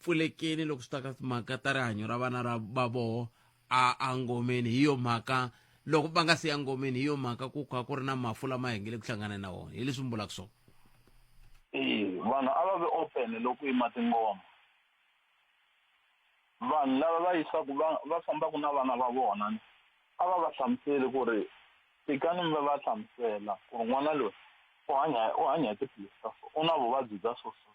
pfulekeni loko swi ta ka timhaka ta rihanyo ra vana ra va voho a a ngomeni hi yo mhaka loko va nga si ya ngomeni hi yo mhaka ku kha ku ri na mafu lama hi nge le ku hlangana na wona hi leswi mi vulaka swona ee vanhu a va ve open loko yima tingoma vanhu lava va yisaka va va fambaka na vana va vona a va va hlamuseli ku ri fikani mi va va hlamusela ku ri n'wana loyi u hanya u hanya hi tiphilisi ta so u na vuvabyi bya so so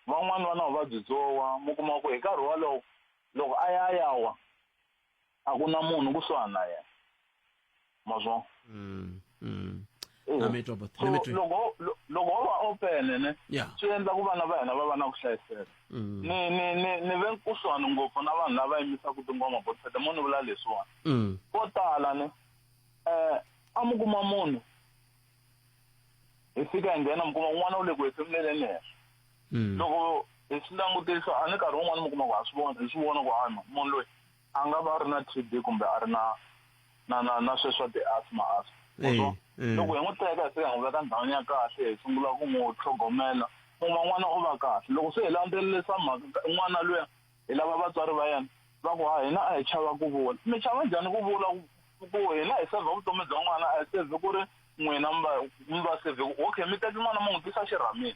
van'wani va na vuvabyi byo wa mi kuma ku hi nkarhi wolowo loko a ya ya wa a ku na munhu kusuhani na yena ma swo mm, mm. Na mi twa bot na mi twi loko loko ho va open ne yeah. swi endla ku vana va hina va va na ku hlayiseka mm. ni ni ni ni ve kusuhani ngopfu na vanhu lava yimisaka tingoma botfete mo ni vula leswiwani mm. ko tala ne eh a mi kuma munhu hi fika hi nghena mi kuma un'wana u le ku hefemuleleni henhla mm. loko hi swi langutisa a ni nkarhi wun'wana mi kuma ku ha swi vona hi swi vona ku hayi munhu loyi a nga va a ri na TB kumbe a ri na na na na sweswo ti-asthma asthma eh, eh. loko hi n'wi teka hi fika hi n'wi veka ndhawini ya kahle hi sungula ku n'wi tlhogomela kuma n'wana u va kahle loko se hi landzelelisa mhaka n'wana luya hi lava vatswari va yena va ku ha hina a hi chava ku vula mi chava njhani ku vula ku hina hi sevha vutomi bya n'wana a hi sevhi ku ri n'wina mi va mi va sevhe ku okay mi teki n'wana mi n'wi tisa xirhamini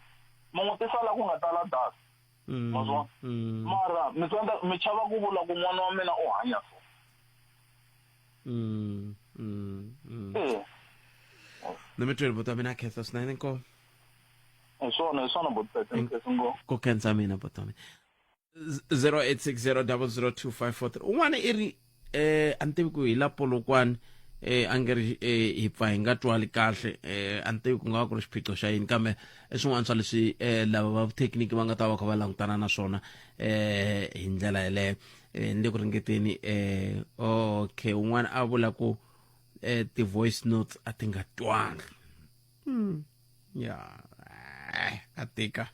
mi n'wi tisa la ku nga tala dust mm, ma swi vona mm. mara mi tsandza mi chava ku vula ku n'wana wa mina u hanya so mm, mm, mm. e ni mi tweli buti wa mina a khensa swinene inkomu hi swona hi swona buti ngo ku khensa mina buti wa mina 0860002543 un'wana i ri eh a ni tivi ku hi la polokwane eh a nge ri eh, hi pfa hi nga twali kahle eh a ni tivi ku nga va ku ri xiphiqo xa yini kambe i swin'wana swa leswi eh lava va vuthekiniki va nga ta va kha va langutana na swona eh hi ndlela yeleyo eh ni le ku ringeteni eh okay un'wana a vula ku eh ti-voice notes a ti nga twali ya eh, a tika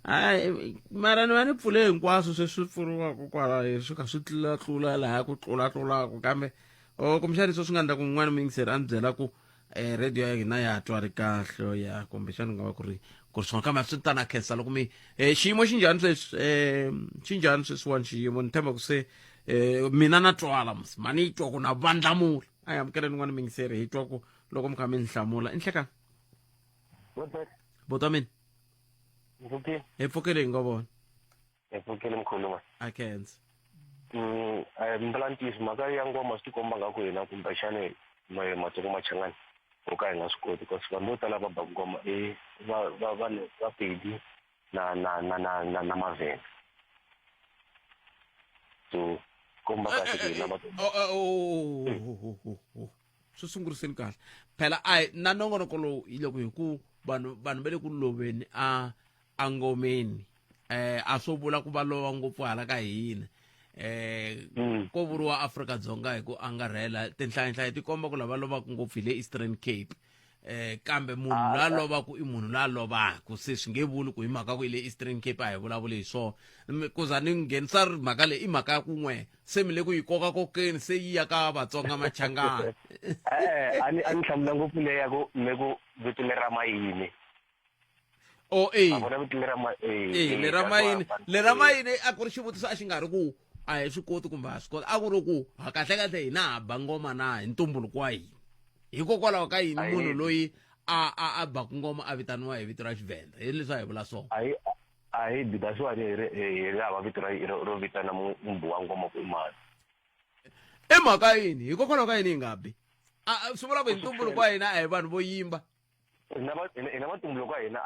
hayi mara ni va ni pfule hinkwaswo sweswi pfuriwaka kwala swi kha swi tlulatlula laha ku tlulatlulaka kambe o kumbexani sweswi nga endla ku un'wana muyingiseri a ni byela ku um radio ya hina ya ha twali kahle ya kumbexani ku nga va ku ri ku ri swona kambe a swi tana khensa loko mi um xiyimo xi njhani sweswi um xi njhani sweswiwani xiyimo ni tshemba ku se um mina na twala mos mani yi twa ku na vandlamula a hi amukeleni n'wana muyingiseri hi twa ku loko mi kha mi ni hlamula i nhlekani bota mina hi pfukile hi nga vona hi pfukile mkhulu a khensa mbula ntiyiso mhaka ya ngoma swi tikomba nga ku hina kumbexani matsongo machangani ho ka hi nga swi koti because vanhu vo tala va ba ngoma i va va vanhu va pedi na na na na na na mavhenda so komba kahle ku hina swi sunguriseni kahle phela a na nongonoko lowu hi loko hi ku vanhu vanhu va le ku loveni a angomeni eh a swo vula ku va lova ngopfu hala ka hina eh mm. ko vuriwa Afrika Dzonga hi ku angarhela tinhlayanhlaya ti komba ku lava lovaka ngopfu hi le Eastern Cape eh kambe munhu ah, la lovaku i munhu la lovaku se swi nge vuli ku hi mhaka ku i le Eastern Cape a hi vulavuli hi swona ku za ni nghenisa mhaka leyi i mhaka ya kun'we se mi le ku yi koka kokeni se yi ya ka Vatsonga Machangana eh a ni a ni hlamula ngopfu leya ku me ku vito lera mayini o e A vona vito lera ma e eh lera mayini lera mayini a ku ri xivutiso a xi nga ri ku a hi swi koti kumbe a swi koti a ku ri ku ha kahle kahle hina ha ba ngoma na hi ntumbuluko wa hina hikokwalaho ka yini munhu loyi a a a baku ngoma a vitaniwa hi vito ra xivhenda hi leswi a hi vula swona a hi a hi bi that's why hi ri hi ri hava vito ra ro vitana mumbu wa ngoma ku i mani i mhaka yini hikokwalaho ka yini hi nga bi swi vula ku hi ntumbuluko wa hina a hi vanhu vo yimba hina va hina vatumbuluko wa hina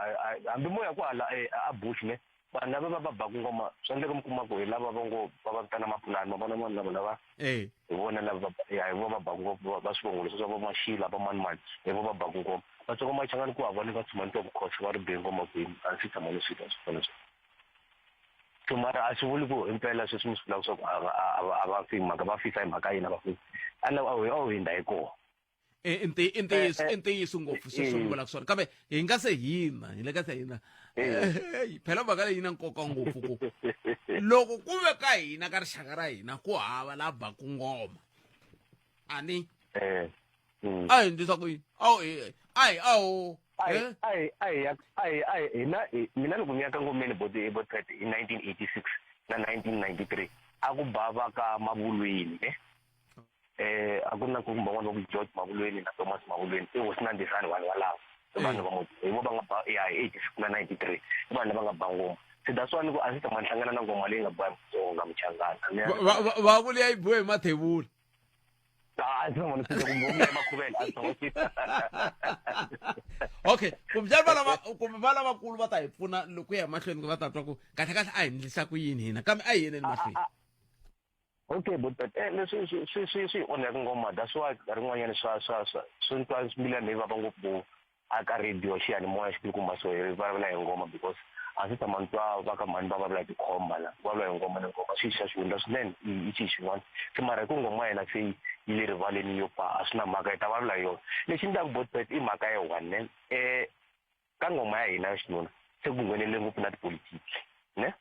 hambi mo ya kwahala eh, a bush ne vanhu lava va va baku ngoma swa endleka mi kuma ku hi lava va ngo va va vitana mapulani ma vona vanhu lava lava eh. hi vona lava ya hi vona va baku ngopfu va swivongo leswi swa va maxila va mani mani hi vona va baku ngoma vatsongo machangani ku hava ni va tshama ni twa ku khosa va ri be ngoma kwini a ndzi tshama ni swi twa swi fana swi so mara a swi vuli ku himpela sweswi mi swi vulaka swa ku a va a va fi mhaka va fisa hi mhaka yini a va fi a lava a wu hundza hi kona i ntiyiso i ntiyiso ngopfu sweswo mi vulaka swona kambe hi nga se hina hi le ka se hina phela mhaka leyi yi na nkoka ngopfu ku loko ku ve ka hina ka rixaka ra hina ku hava la baku ngoma ani a hi ndlisa ku yini awu a hi awu a hina mina loko ni ya ka ngomeni boti botret hi 1986 na 1993 a ku bava ka mavulweni ne eh a ku na ku kumba n'wana wa ku George Mavulweni na Thomas Mavulweni i hosi na Ndizani vanhu valavo i vanhu va muti hi vo va nga ba ya hi 86 na 93 i vanhu lava nga ba ngoma se that's why ni ku a ndzi tshama ni hlangana na ngoma leyi nga ba hi Mutsonga Muchangana va vula ya yi biwe hi mathevula a ndzi tshama ni fika kumbe umbe makhuvela a ndzi tshama okay kumbexana va lava kumbe va lavakulu va ta hi pfuna loko ya mahlweni va ta twa ku kahle kahle a hi ndlisa ku yini hina kambe a hi yeneni mahlweni okay but but eh, leswi swi swi swi swi onhaka ngoma that's why nkarhi wun'wanyana swa swa swa swi ni twa mbilu ya mina yi vava ngopfu a ka radio xiyanimoya xikulukumba so hi vulavula hi ngoma because a ndzi tshama ni twa va ka mhani va vulavula hi tikhomba la vulavula hi ngoma na ngoma swi xa xihundla swinene i xi xin'wana se mara hi ku ngoma yena se yi le rivaleni yo pa a swi na mhaka hi ta vulavula hi yona lexi ni taku botbet i mhaka ya one ne um ka ngoma ya hina ya xinuna se ku nghenelele ngopfu na tipolitiki ne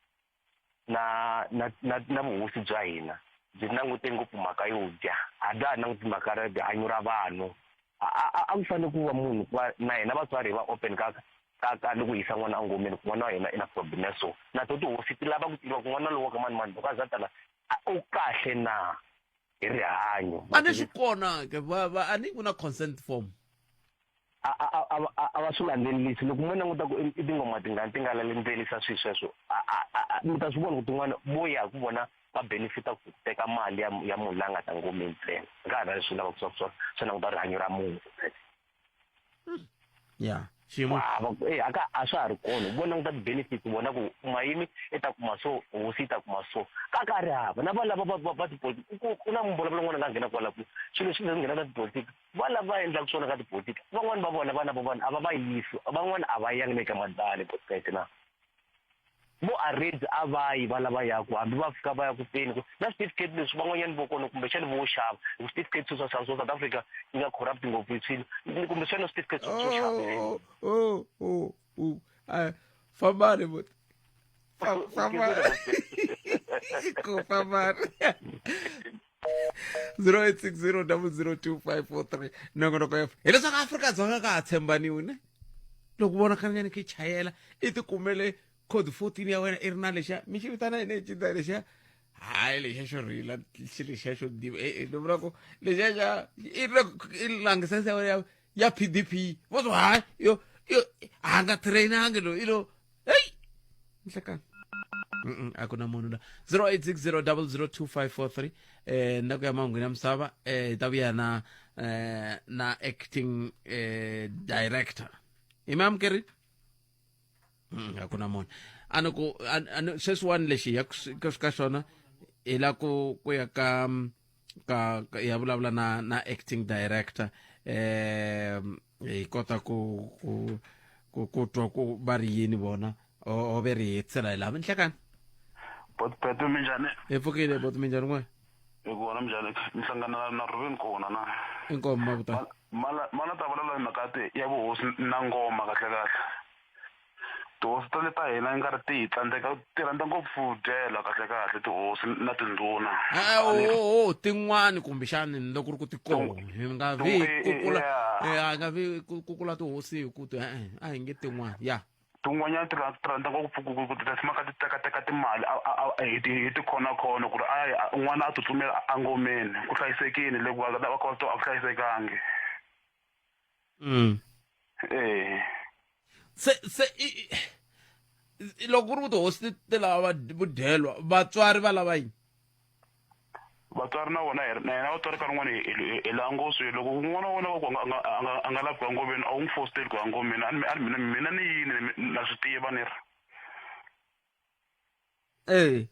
na na na na vuhosi bya hina byi langute ngopfu mhaka yo dya a bya ha languti mhaka ra rihanyo ra vanhu a a a ku fanele ku va munhu ku va na hina vatswari hi va open ka ka ka loko yisa n'wana engomeni ku n'wana wa hina i na problem ya so na to tihosi ti lava ku tiva ku n'wana lowa ka mani mani loko a za tala u kahle na hi rihanyo a ni swi kona ke va va a ni ku na consent form a va swi landzelelisi loko mo languta ku i tingoma tingani ti nga landzelelisa swilo sweswo mi ta swi vona ku tin'wana vo ya ku vona va benefita ku teka mali ya ya munhu la nga ta ngomeni ntsena ka ha na leswi lavaka swa swa swi languta rihanyo ra munhu ya. Xiyimo Hava ku e aka a swa ha ri kona vo languta ti-benefits vona ku mayini i ta kuma so hosi yi ta kuma so ka ka ri hava na va lava va va va tipolitiki ku ku na mbulavulo n'wana nga nghena kwala ku swilo leswi swi nghena ka tipolitiki va lava va endlaka swona ka tipolitiki van'wani va vona vana va vanhu a va va yisi van'wani a va yangi le ka madale podcast na vo arrange a va yi va lava yaku hambi va fika va ya ku feni na certificate leswi van'wanyana vo kona kumbexana vo xava hi ku certificate swa swa South Africa yi nga corrupt ngopfu hi swilo kumbexana certificate swo xava oh oh oh oh fambani buti fambani ku fambani 0860002543 nongonoko ya hileswaku Afrika-Dzonga ka ha tshembaniwi ne loko vona khanyani khe chayela i tikumele code 14 ya wena i ri na lexiya mi xi vitana yini cinta lexiya hayi lexiya xo rila xi lexiya xo diva e ni vula ku lexiya xa i ri i langisense ya wena ya PDP vo swo hayi yo yo a nga trainangi loyi i lo heyi nhlekani a ku na munhu la 0860002543 eh na ku ya mahungwini ya misava eh hi ta vuya na eh na acting eh director i mi amukerile a ku na munhu a ni ku sweswiwani lexi ya ka xona hi la ku ku ya ka ka ya vulavula na na acting director eh hi kota ku ku ku ku twa ku va ri yini vona o ve ri hetisela hi laha minhlekani bot peto minjhani hi pfukile bot minjhani n'we hi kona minjhani mi hlangana na Ruben kona na inkomu mavuta mana mana ta vulavula hi mhaka ya vuhosi na ngoma kahle kahle tihosi ta le ta hina nga ri ti hi tsandzeka ti rhandza ngopfu dyela kahle kahle tihosi na tindhuna o tin'wani kumbexani loko ri ku ti kona hi nga vi kukula a nga vi kukula tihosi hi ku ti e a hi nge tin'wani ya tin'wanyana ti ti rhandza ngopfu ku ti tshama kha ti tekateka timali hi ti hi tikhonakhona ku ri a n'wana a tsutsumela engomeni ku hlayisekile le ku va va kha va swi a ku hlayisekangi Eh. Se se i loko ku ri ku tihosi ti lava vudyelwa vatswari va lava yini vatswari na vona na yena vatswari ka rin'wana hi la ngopfu loko n'wana wa wena va ku a nga lavi ku ya ngomeni a wu n'wi fositeli ku ya ngomeni a ni mina mina ni yini na swi tiva ni ri eh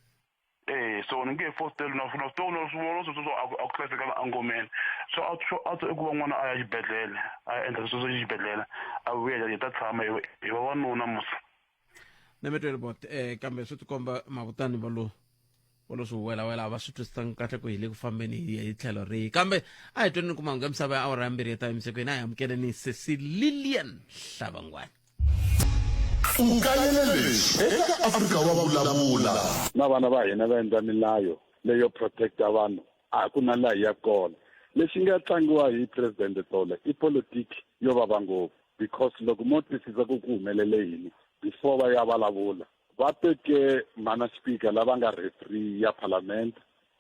eh so ni nge fositeli na na swi na swi vona sweswo swo a ku hlayisekanga engomeni so a swo a i ku va n'wana a ya xibedhlele a ya endla sweswo xibedhlele a vuya hi ta tshama hi vavanuna musa nemetweni bot eh kambe swi tikomba mavutani va lo va lo swi welawela a va swi twisisanga kahle ku hi le ku fambeni hi tlhelo rihi kambe a hi tweni ku mahungu ya misava ya awara ya mbirhi ya ta emisekweni a hi amukeleni sesi lilian hlavangwani U kayele leswi eka Afrika wa vulavula. Na vana va hina va endla milayo leyo protecta vanhu a ku na laha hi ya kona. Lexi nga tlangiwa hi President tolo i politiki yo vava ngopfu because loko mo twisisa ku ku humelele yini before va ya vulavula va teke mhana speaker lava nga referee ya parliament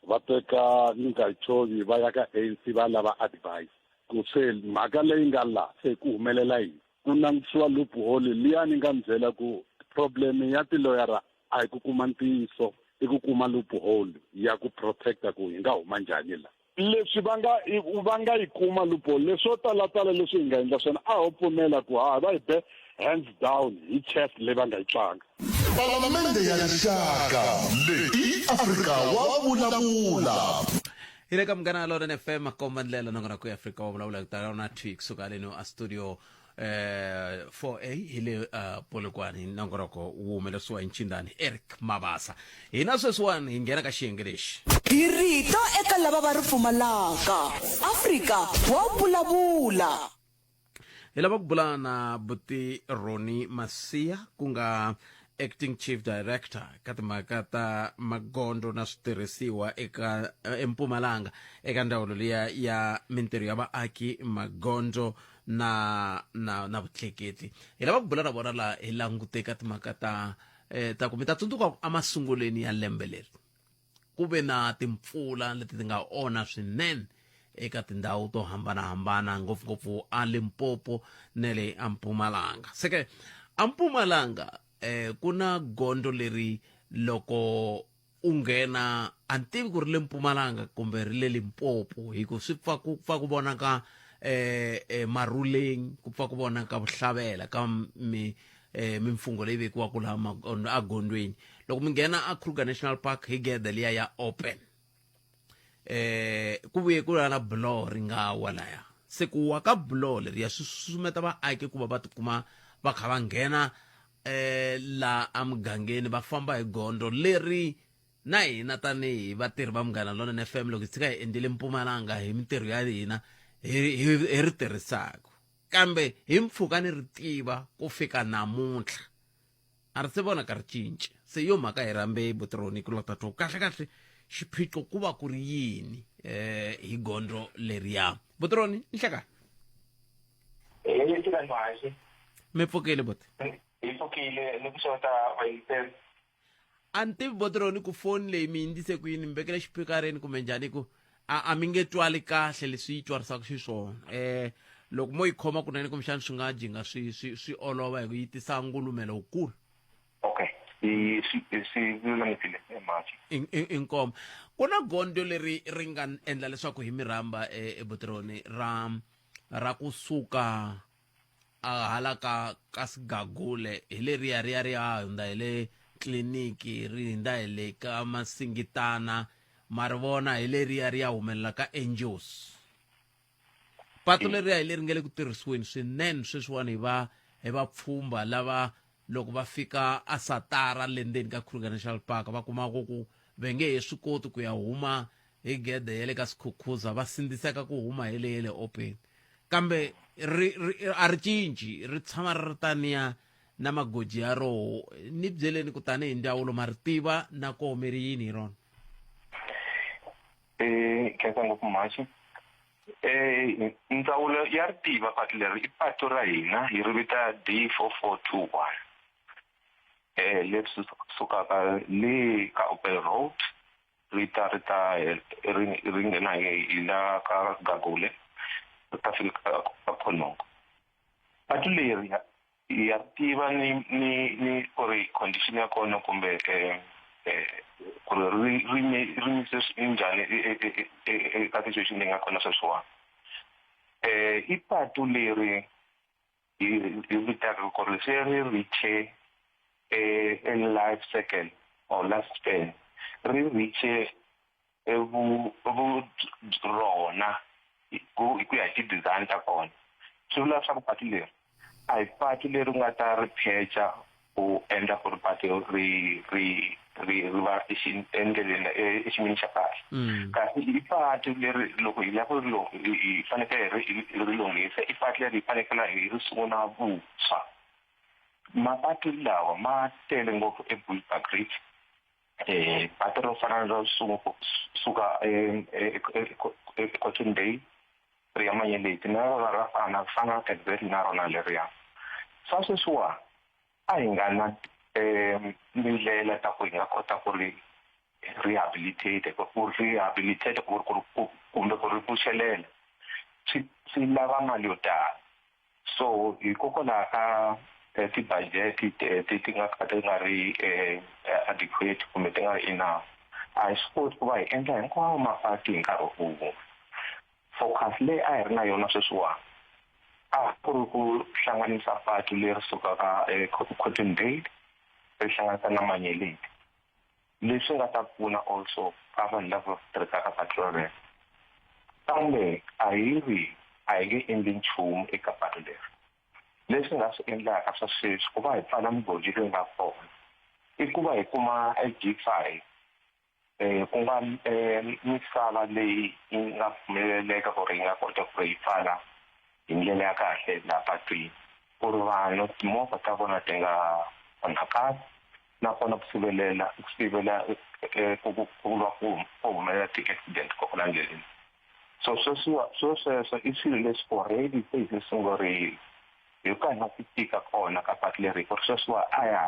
va teka Ngungayitshovi va ya ka ANC va lava advice ku se mhaka leyi nga la se ku humelela yini ku langutisiwa loophole liya ni nga mi byela ku problem ya tiloyara a hi ku kuma ntiyiso i ku kuma loophole ya ku protecta ku hi nga huma njhani la leswi va nga va nga yi kuma loophole leswo talatala leswi hi nga endla swona a ho pfumela ku ha va hi be hands down hi chess leyi va nga yi tlanga Palamende ya Rixaka leyi i Afrika wa vulavula. Hi le ka Munghana Lonene FM makomba ndlela nongonoko ya Afrika wa vulavula ku tala na thwi kusuka haleno a studio eh 4A hi le uh, Polokwane nongonoko wu humelerisiwa hi Nchindani Eric Mabasa hina sweswiwani hi nghena ka xiyenge lexi Hi rito eka lava va ri pfumalaka. Afrika wa vulavula. Hi lava ku bula na buti Ronnie Masia ku nga acting chief director ka timhaka ta magondzo na switirhisiwa eka eMpumalanga eka ndzawulo liya ya mintirho ya vaaki magondzo na na na vutleketli hi lava ku bula na vona laha hi langute ka timhaka ta eh, ta ku mi ta tsundzuka emasungulweni ya lembe leri ku ve na timpfula leti ti nga onha swinene eka tindhawu to hambanahambana ngopfungopfu a Limpopo na le a Mpumalanga se ke a Mpumalanga eh, ku na gondzo leri loko u nghena a ni tivi ku ri le Mpumalanga kumbe ri le Limpopo hi ku swi pfa ku pfa ku vonaka eh, eh maruleng ku pfa ku vonaka vuhlavela ka mi eh, mimfungho leyi vekiwaka laha agondweni loko mi nghena a Kruger National Park hi gede liya ya open eh ku vuye ku na buloho ri nga wa laya se ku wa ka buloho leriya swi susumeta vaaki ku va va tikuma va kha va nghena eh la emugangeni va famba hi gondzo leri na hina tanihi vatirhi va Munghana Lonene FM loko hi tshika hi endlile Mpumalanga hi mintirho ya hina hi hi ri tirhisaka kambe hi mpfhuka ni ri tiva ku fika namuntlha a ri se vonaka ri cinca se yo mhaka hi rhambe butironi ku lava ta twa kahle kahle xiphiqo ku va ku ri yini eh hi gondzo leriya butironi nhlekani mi pfukile buti hi pfukile ni ku xota vayingiseri A ni tivi Botroni ku foni leyi mi yi ndlise ku yini mi vekele xipikareni kumbe njhani ku a a mi nge twali kahle leswi yi twarisaka xiswona eh loko mo yi khoma kunene kumbexana swi nga jinga swi swi swi olova hi ku yi tisa ngulumelo wukulu okay i swi swi lulamisile mhachi inkomo ku na gondzo leri ri nga endla leswaku hi mi rhamba eBotroni ra ra kusuka a hala ka ka Sigagule hi leriya ri ya ri ya hundza hi le tliliniki ri hundza hi le ka Masingitana ma ri vona hi leriya ri ya humelela ka Angels patu leriya hi leri nga le ku tirhisiweni swinene sweswiwani hi va hi vapfhumba lava loko va fika a Satara le ndzeni ka Kruger National Park va kumaka ku ve nge he swi koti ku ya huma hi gede ya le ka Skhukhuza va sindziseka ku huma hi le ya le Open kambe ri, ri a ri cinci ri tshama ri ri taniya na magoji ya roho ni byeleni ku tanihi ndzawulo ma ri tiva na koho mi ri yini hi rona Eh, khensa ngopfu mhaxi eh ndzawulo ya ri tiva patu leri i patu ra hina hi ri vita D 4421 eh leri sukaka le ka Open Road ri ta ri ta ri ri nghena hi la ka Gagule ri ta fika ka Khonongo patu leri ya tiva ni ni ni ku ri condition ya kona kumbe eh, eh, ku ri ri ri ri mise njhani eka situation leyi nga kona sweswiwani eh i patu leri hi hi vitaka ku ri se ri reache eh, life cycle or life span ri reache vu vu rona ku hi ku ya hi ti-design ta kona swi vula leswaku patu leri a hi patu leri u nga ta ri pheca u endla ku ri patu ri ri ri ri va endleleni exiyimeni xa kahle mm. kasi i patu leri loko hi lava ku ri hi fanekele hi ri lunghisa i patu leri hi fanekele hi ri sungula vuntshwa mapatu lawa ma tele ngopfu eBushbuckridge eh patu ro fana ro suka eCotton Bay ri ya Manyeleti na rona ra fana fana exactly na rona leriya swa sweswiwa a hi nga na um tindlela ta ku hi nga kota ku ri rehabilitate ku rehabilitate ku ku kumbe ku ri pfuxelela swi swi lava mali yo tala so hikokwalaho ka eh, ti-budget ti ti nga ka ti nga ri eh, adequate kumbe ti nga ri enough a hi swi koti ku va hi endla hinkwawo mapatu hi nkarhi wun'we focus leyi a hi ri na yona sweswiwani a ku ri ku hlanganisa patu leri sukaka eCotton Dale ri hlanganisa na Manyeleti leswi nga ta pfuna also ka vanhu lava tirhisaka patu rolero kambe a hi ri a hi nge endli nchumu eka patu leri leswi nga swi endlaka swa sweswi ku va hi pfala migodi leyi nga kona i ku va hi kuma G5 eh ku nga eh, misava leyi yi nga pfumeleleka ku ri yi nga kota ku ri yi pfala hi ndlela ya kahle laha patwini ku ri vanhu timovha ta vona ti nga onhakali nakona ku sivelela ku sivela eh, ku ku ku va ku ku humelela ti-accident kona ndleleni so sweswiwa swo sweswo i swilo leswi already se hi swi sungurile hi ka hi nga ku tika kona ka patu leri ku ri sweswiwa a ya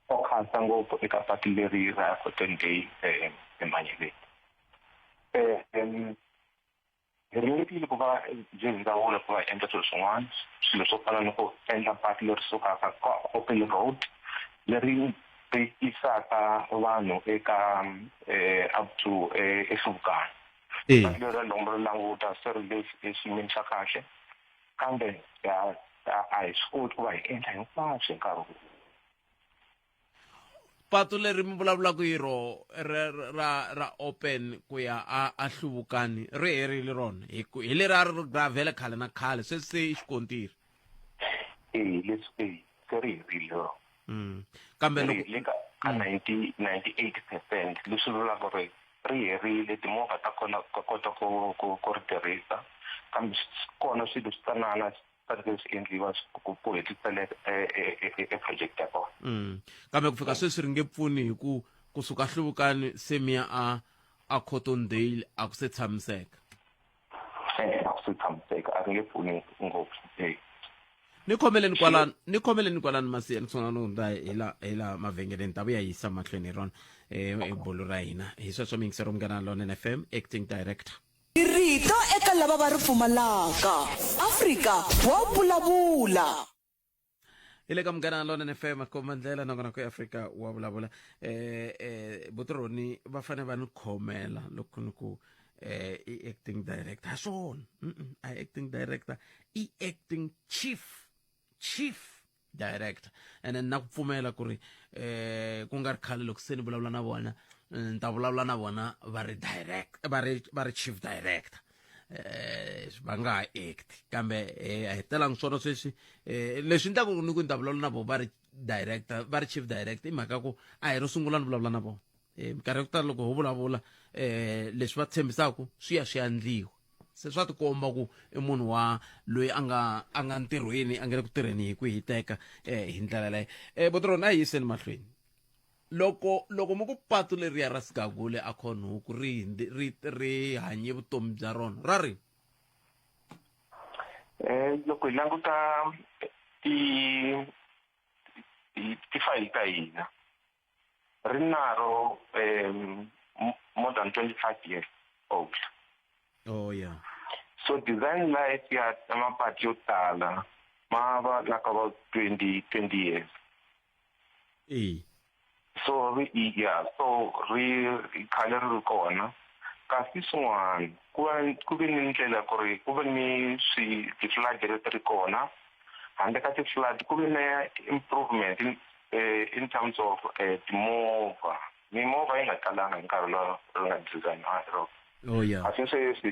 focus ngopfu eka patu leri ra Cotton Day eManyeleti hi ringetile ku va byi ndzawulo ku va hi endla swilo swin'wana swilo swo fana ni ku endla patu leri sukaka ka open road leri ri yisaka vanhu eka up to eHluvukani. Patu leri loko mi ri languta se ri le exiyimeni xa kahle kambe a hi swi koti ku va hi endla hinkwaswo hi nkarhi wun'we. Patu leri mi vulavulaka hi ro ra ra ra open ku ya a a hluvukani ri herile rona hi ku hi leri a ri ri gravele khale na khale sweswi se i xikontiri. Eya leswi e se ri herile rona. Kambe Ri loko herile ka ka 90 98% leswi vulaka ku ri ri herile timovha ta kona ka kota ku ku ku ri tirhisa kambe swi kona swilo swi tsanana fanekele swi endliwa ku ku hetisela e project ya kona. Kambe ku fika sweswi ri nge pfuni hi ku kusuka hluvukani se mi ya a a Cottondale a ku se tshamiseka. A ku se tshamiseka a ri nge pfuni ngopfu. Ni khomeleni kwalano ni khomeleni kwalano masiya ni sungula no hundza hi la hi la mavhengeleni ta vuya yisa mahlweni hi rona eh bolo ra hina hi sweswo miyingisero munghana Lonene FM acting director. Rito eka lava va ri pfumalaka. Afrika wa vulavula. Hi le ka Munghana Lonene FM komba ndlela nongonoko ya Afrika wa vulavula. Eh eh Butironi va fanele va ni khomela loko ni ku eh i acting director. Ha swona. A acting director i acting chief. Chief director ene na ku pfumela ku ri eh ku nga ri khale loko se ni vulavula na vona ni ta vulavula na vona va ri direct va ri va ri chief director eh va nga ha act kambe eh a hi telangi swona sweswi eh leswi endlaka ni ku ni ta vulavula na vona va ri director va ri chief director i mhaka ku a hi ro sungula ni vulavula na vona eh minkarhi ya ku tala loko ho vulavula eh leswi va tshembisaka swi ya swi endliwa se swa tikomba ku i munhu wa loyi a nga a nga ntirhweni a nga le ku tirheni hi ku hiteka eh, hi ndlela leyo eh, botrona a hi yiseni mahlweni loko loko mi ku patu leriya ra sigagule a khonhuku ri ri ri hanye vutomi bya rona ra ri eh loko hi languta ti tifayili ta hina ri naro um more than 25 years old. Oh yeah. So design life ya mapatu yo tala ma va like about 20 20 years. E. So ri yeah, so ri khale ri ri kona kasi swin'wana ku va ku ve ni ndlela ku ri ku ve ni swi ti-flood leti ri kona handle ka ti-flood ku ve na improvement eh, in terms of eh, timovha mimovha yi nga talanga hi nkarhi lowu ri nga design-iwa hi rona oh yeah kasi sweswi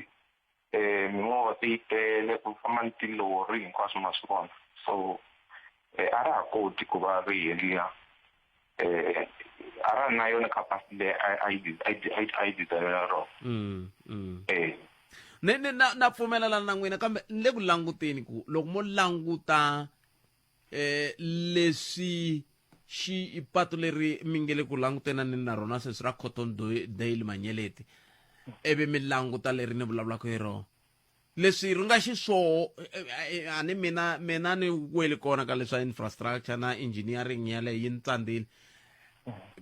eh, mimovha se yi tele ku famba ni tilori hinkwaswo ma swi vona so eh, a ra ha koti ku va ri heliya eh, a ra na yona capacity leyi a yi a yi design-ela rona eh ni ni na na pfumelelana na n'wina kambe ni le ku languteni ku loko mo languta eh leswi xi patu leri mi nge le ku langutenani na rona sweswi ra Cotton Dale Manyeleti ivi mi languta leri ni vulavulaka hi rona leswi ri nga xiswoho a ni mina mina ni weli kona ka leswa infrastructure na engineering yaleyo yi ni tsandzile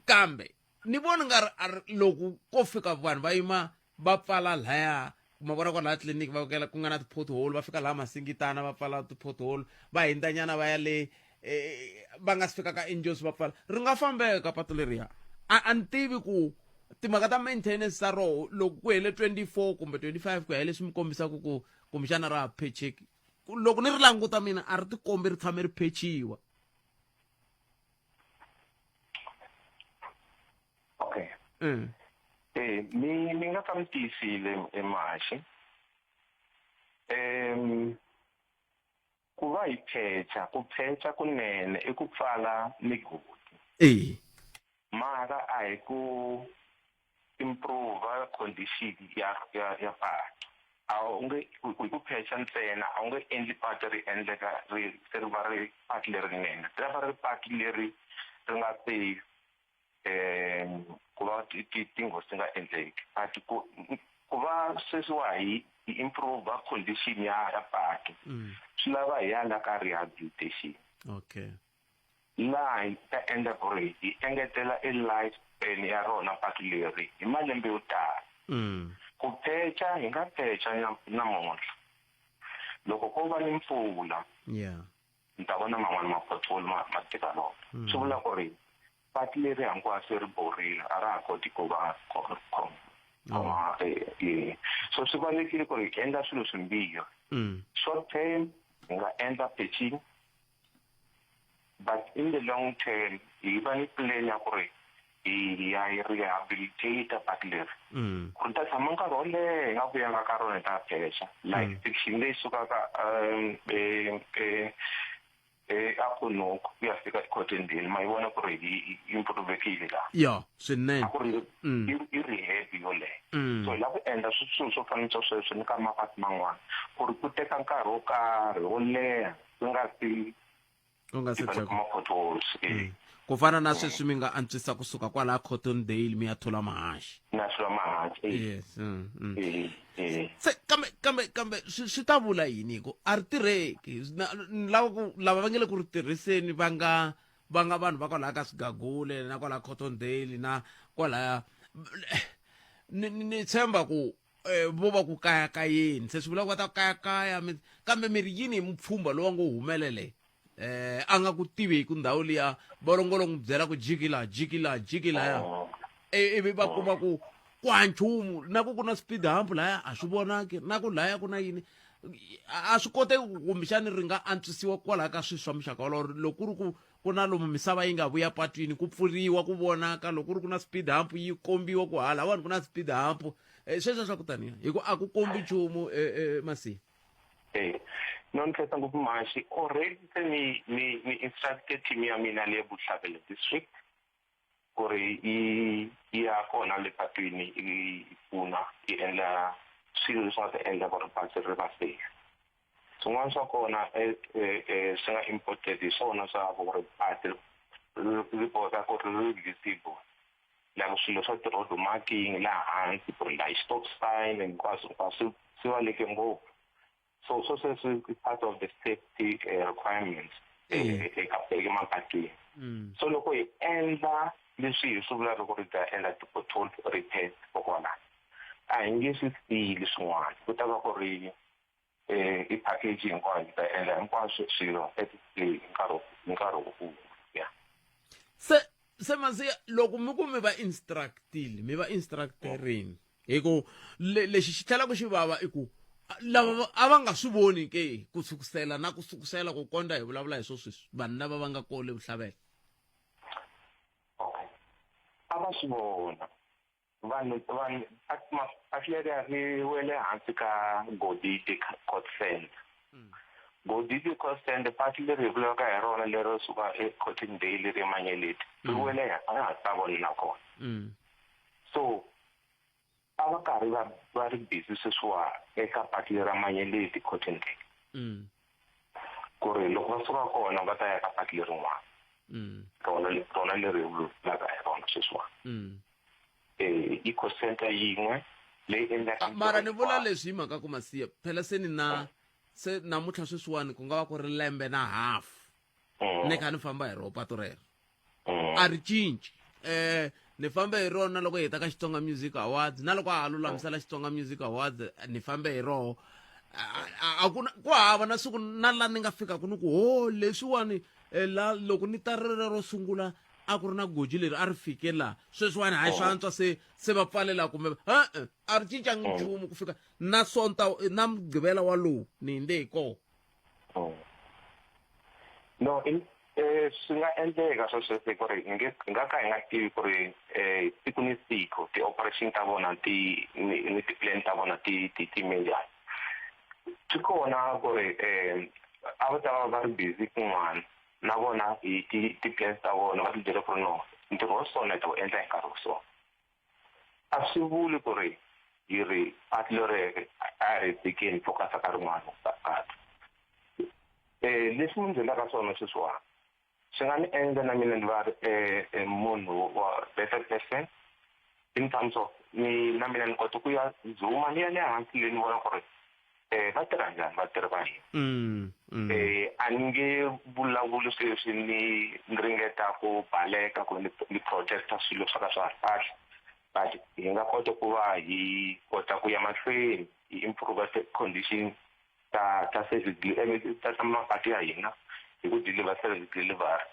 kambe ni vona nga ri loko ko fika vanhu va yima va pfala laya ma vona kwalaya tliliniki va kela ku nga na ti-pothole va fika laha masingitana va pfala ti-pothole va hindzanyana va ya le eh, va nga si fika ka injosi va pfala ri nga fambeka patu leriya a a ni tivi ku timhaka ta maintenance ta roho loko ku hele 24 kumbe 25 ku ya hi leswi mi kombisaka ku kumbexana ra ha phecheki loko ni ri languta mina a ri tikombi ri tshame ri phechiwa okay eh mi mi nga ta mi tiyisile emaxi um ku va hi phecha ku phecha kunene i ku pfala migodi eh mara a hi ku improve condition ya ya ya patu a wu nge hi ku phecha ntsena a wu nge endli patu ri endleka ri se ri va ri patu lerinene ri va ri patu leri ri nga safe um ku va tinghozi ti nga endleki but ku ku va sweswiwa hi hi improve condition ya ya patu swi lava hi ya la ka rehabilitation okay laha hi ta endla ku ri hi engetela e life span ya rona patu leri hi malembe yo tala ku phecha hi nga phecha namuntlha loko ko va ni mpfula yeah ni ta vona man'wana ma-pothole ma ma develop swi vula ku ri patu leri hinkwaswo ri borile a ra ha koti ku va khoma. Ah, so swi balulekile ku ri hi endla swilo swimbirhi. Short term hi nga endla patching, but in the long term hi va ni plan ya ku ri hi ya hi rehabilitate patu leri ku ri ta tshama nkarhi wo leha hi nga vuyanga ka rona hi ta phexa like section leyi sukaka um, eh, eh, eh, a ku no ku ya fika eCottondale ma yi vona ku ri yi improvekile laha. Ya swinene. A ku ri i rehab yoleyo. So hi lava ku endla swilo swo fana swa sweswo ni ka mapatu man'wana ku ri ku teka nkarhi wo karhi wo leha ku nga si ku nga se develop ma-potholes. Ku fana na sweswi mi nga antswisa kusuka kwalaha Cottondale mi ya thula mahaxi. Na thula mahaxi. Yes. Se kambe kambe kambe swi swi ta vula yini hi ku a ri tirheki ni lava ku lava va nge le ku ri tirhiseni va nga va nga vanhu va kwalaya ka Swigagule na kwalaya Cottondale na kwalaya ni ni tshemba ku vo va ku kayakayeni se swi vula ku va ta kayakaya kambe mi ri yini hi mupfhumba lowu ngo humelele a nga ku tiveki ndhawu liya va longo lo n'wi byela ku jiki laha jiki laha jiki laya ivi va kuma ku ku ha nchumu na ku ku na speed hump laya a swi vonaki na ku laya ku na yini a swi koteki ku kumbexani ri nga antswisiwa kwalaho ka swilo swa muxaka wolowo loko ku ri ku ku na lomu misava yi nga vuya patwini ku pfuriwa ku vonaka loko ku ri ku na speed hump yi kombiwa ku halawani ku na speed hump sweswo swa ku taniya hi ku a ku kombi nchumu masiya. E no ni khensa ngopfu mhaxi already se ni ni ni instructed team ya mina le Bohlabela district ku ri yi yi ya kona le patwini yi pfuna yi endla swilo leswi nga ta endla ku ri bazi ri va safe. Swin'wana swa kona swi nga imported hi swona swa ku ri bazi ri boheka ku ri ri visible like swilo swa ti-road marking laha hansi ku ri laha i stop sign hinkwaswo hinkwaswo swi baleke ngopfu. So swo sweswo i part of the safety requirements eka emapatwini. So loko hi endla leswi hi swi vulaka ku ri ta endla ti-pothole repairs kokwalaho a hi nge swi siyili swin'wana ku ta va ku ri i package hinkwayo hi ta endla hinkwaswo swilo at hi nkarhi hi nkarhi wun'we ya. Se se Masiya loko mi ku mi va instructile mi va instructerini hi ku lexi xi tlhelaka xi vava i ku lava a va nga swi voni ke ku sukusela na ku sukusela ku kondza hi vulavula hi swo sweswi vanhu lava va nga kole vuhlavela. Okay a va swi vona vanhu vanhu patu leriya ri wele hansi ka Godide Court Center. Godide Court Center patu leri hi vulaka hi rona lero suka eCottondale ri Manyeleti ri wele ehansi ka vona nakona. So a va karhi va va ri busy sweswiwa eka patu lera Manyeleti Cottondale ku ri loko va suka kona va ta ya ka patu lerin'wana rona rona leri hi vulaka hi rona sweswiwa. I call center yin'we leyi endlaka Mara ni vula leswi hi mhaka ku Masiya phela se ni na se namuntlha sweswiwani ku nga va ku ri lembe na half ni kha ni famba hi roho patu rero a ri cinci ni fambe hi rona loko hi heta ka Xitsonga Music Awards na loko a ha lulamisela Xitsonga Music Awards ni fambe hi roho a ku ku hava na siku na la ni nga fikaka ni ku ho leswiwani la loko ni ta rero ro sungula a ku ri na goji leri a ri fike laha sweswiwani hayi swa antswa se se va pfalela kumbe e-e a ri cincangi nchumu ku fika na sonta na mugqivela wa lowu ni hinde hi kona. No swi nga endleka swa sweswo ku ri hi nge hi nga ka hi nga tivi ku ri siku ni siku ti-operation ta vona ti ni ni ti-plan ta vona ti ti ti yime njhani. Swi kona ku ri a va ta va va ri busy kun'wana na vona hi ti ti-plans ta vona va ti byela ku ri no ntirho wa so na hi ta wu endla hi nkarhi wa so. A swi vuli ku ri hi ri patu leri a hi tshikeni hi focus ka rin'wana patu. Leswi mi ni byelaka swona sweswiwani swi nga ni endla na mina ni va munhu wa better person in terms of ni na mina ni kota ku ya dzuma ni ya le hansi le ni vona ku ri va tirha njhani vatirhi va hina. A ni nge vulavuli sweswi ni ni ringeta ku baleka ku ni ni protect-a swilo swa ka swa ha ri kahle but hi nga kota ku va hi kota ku ya mahlweni hi improve ti-condition ta ta service ta ta mapatu ya hina hi ku deliver service delivery.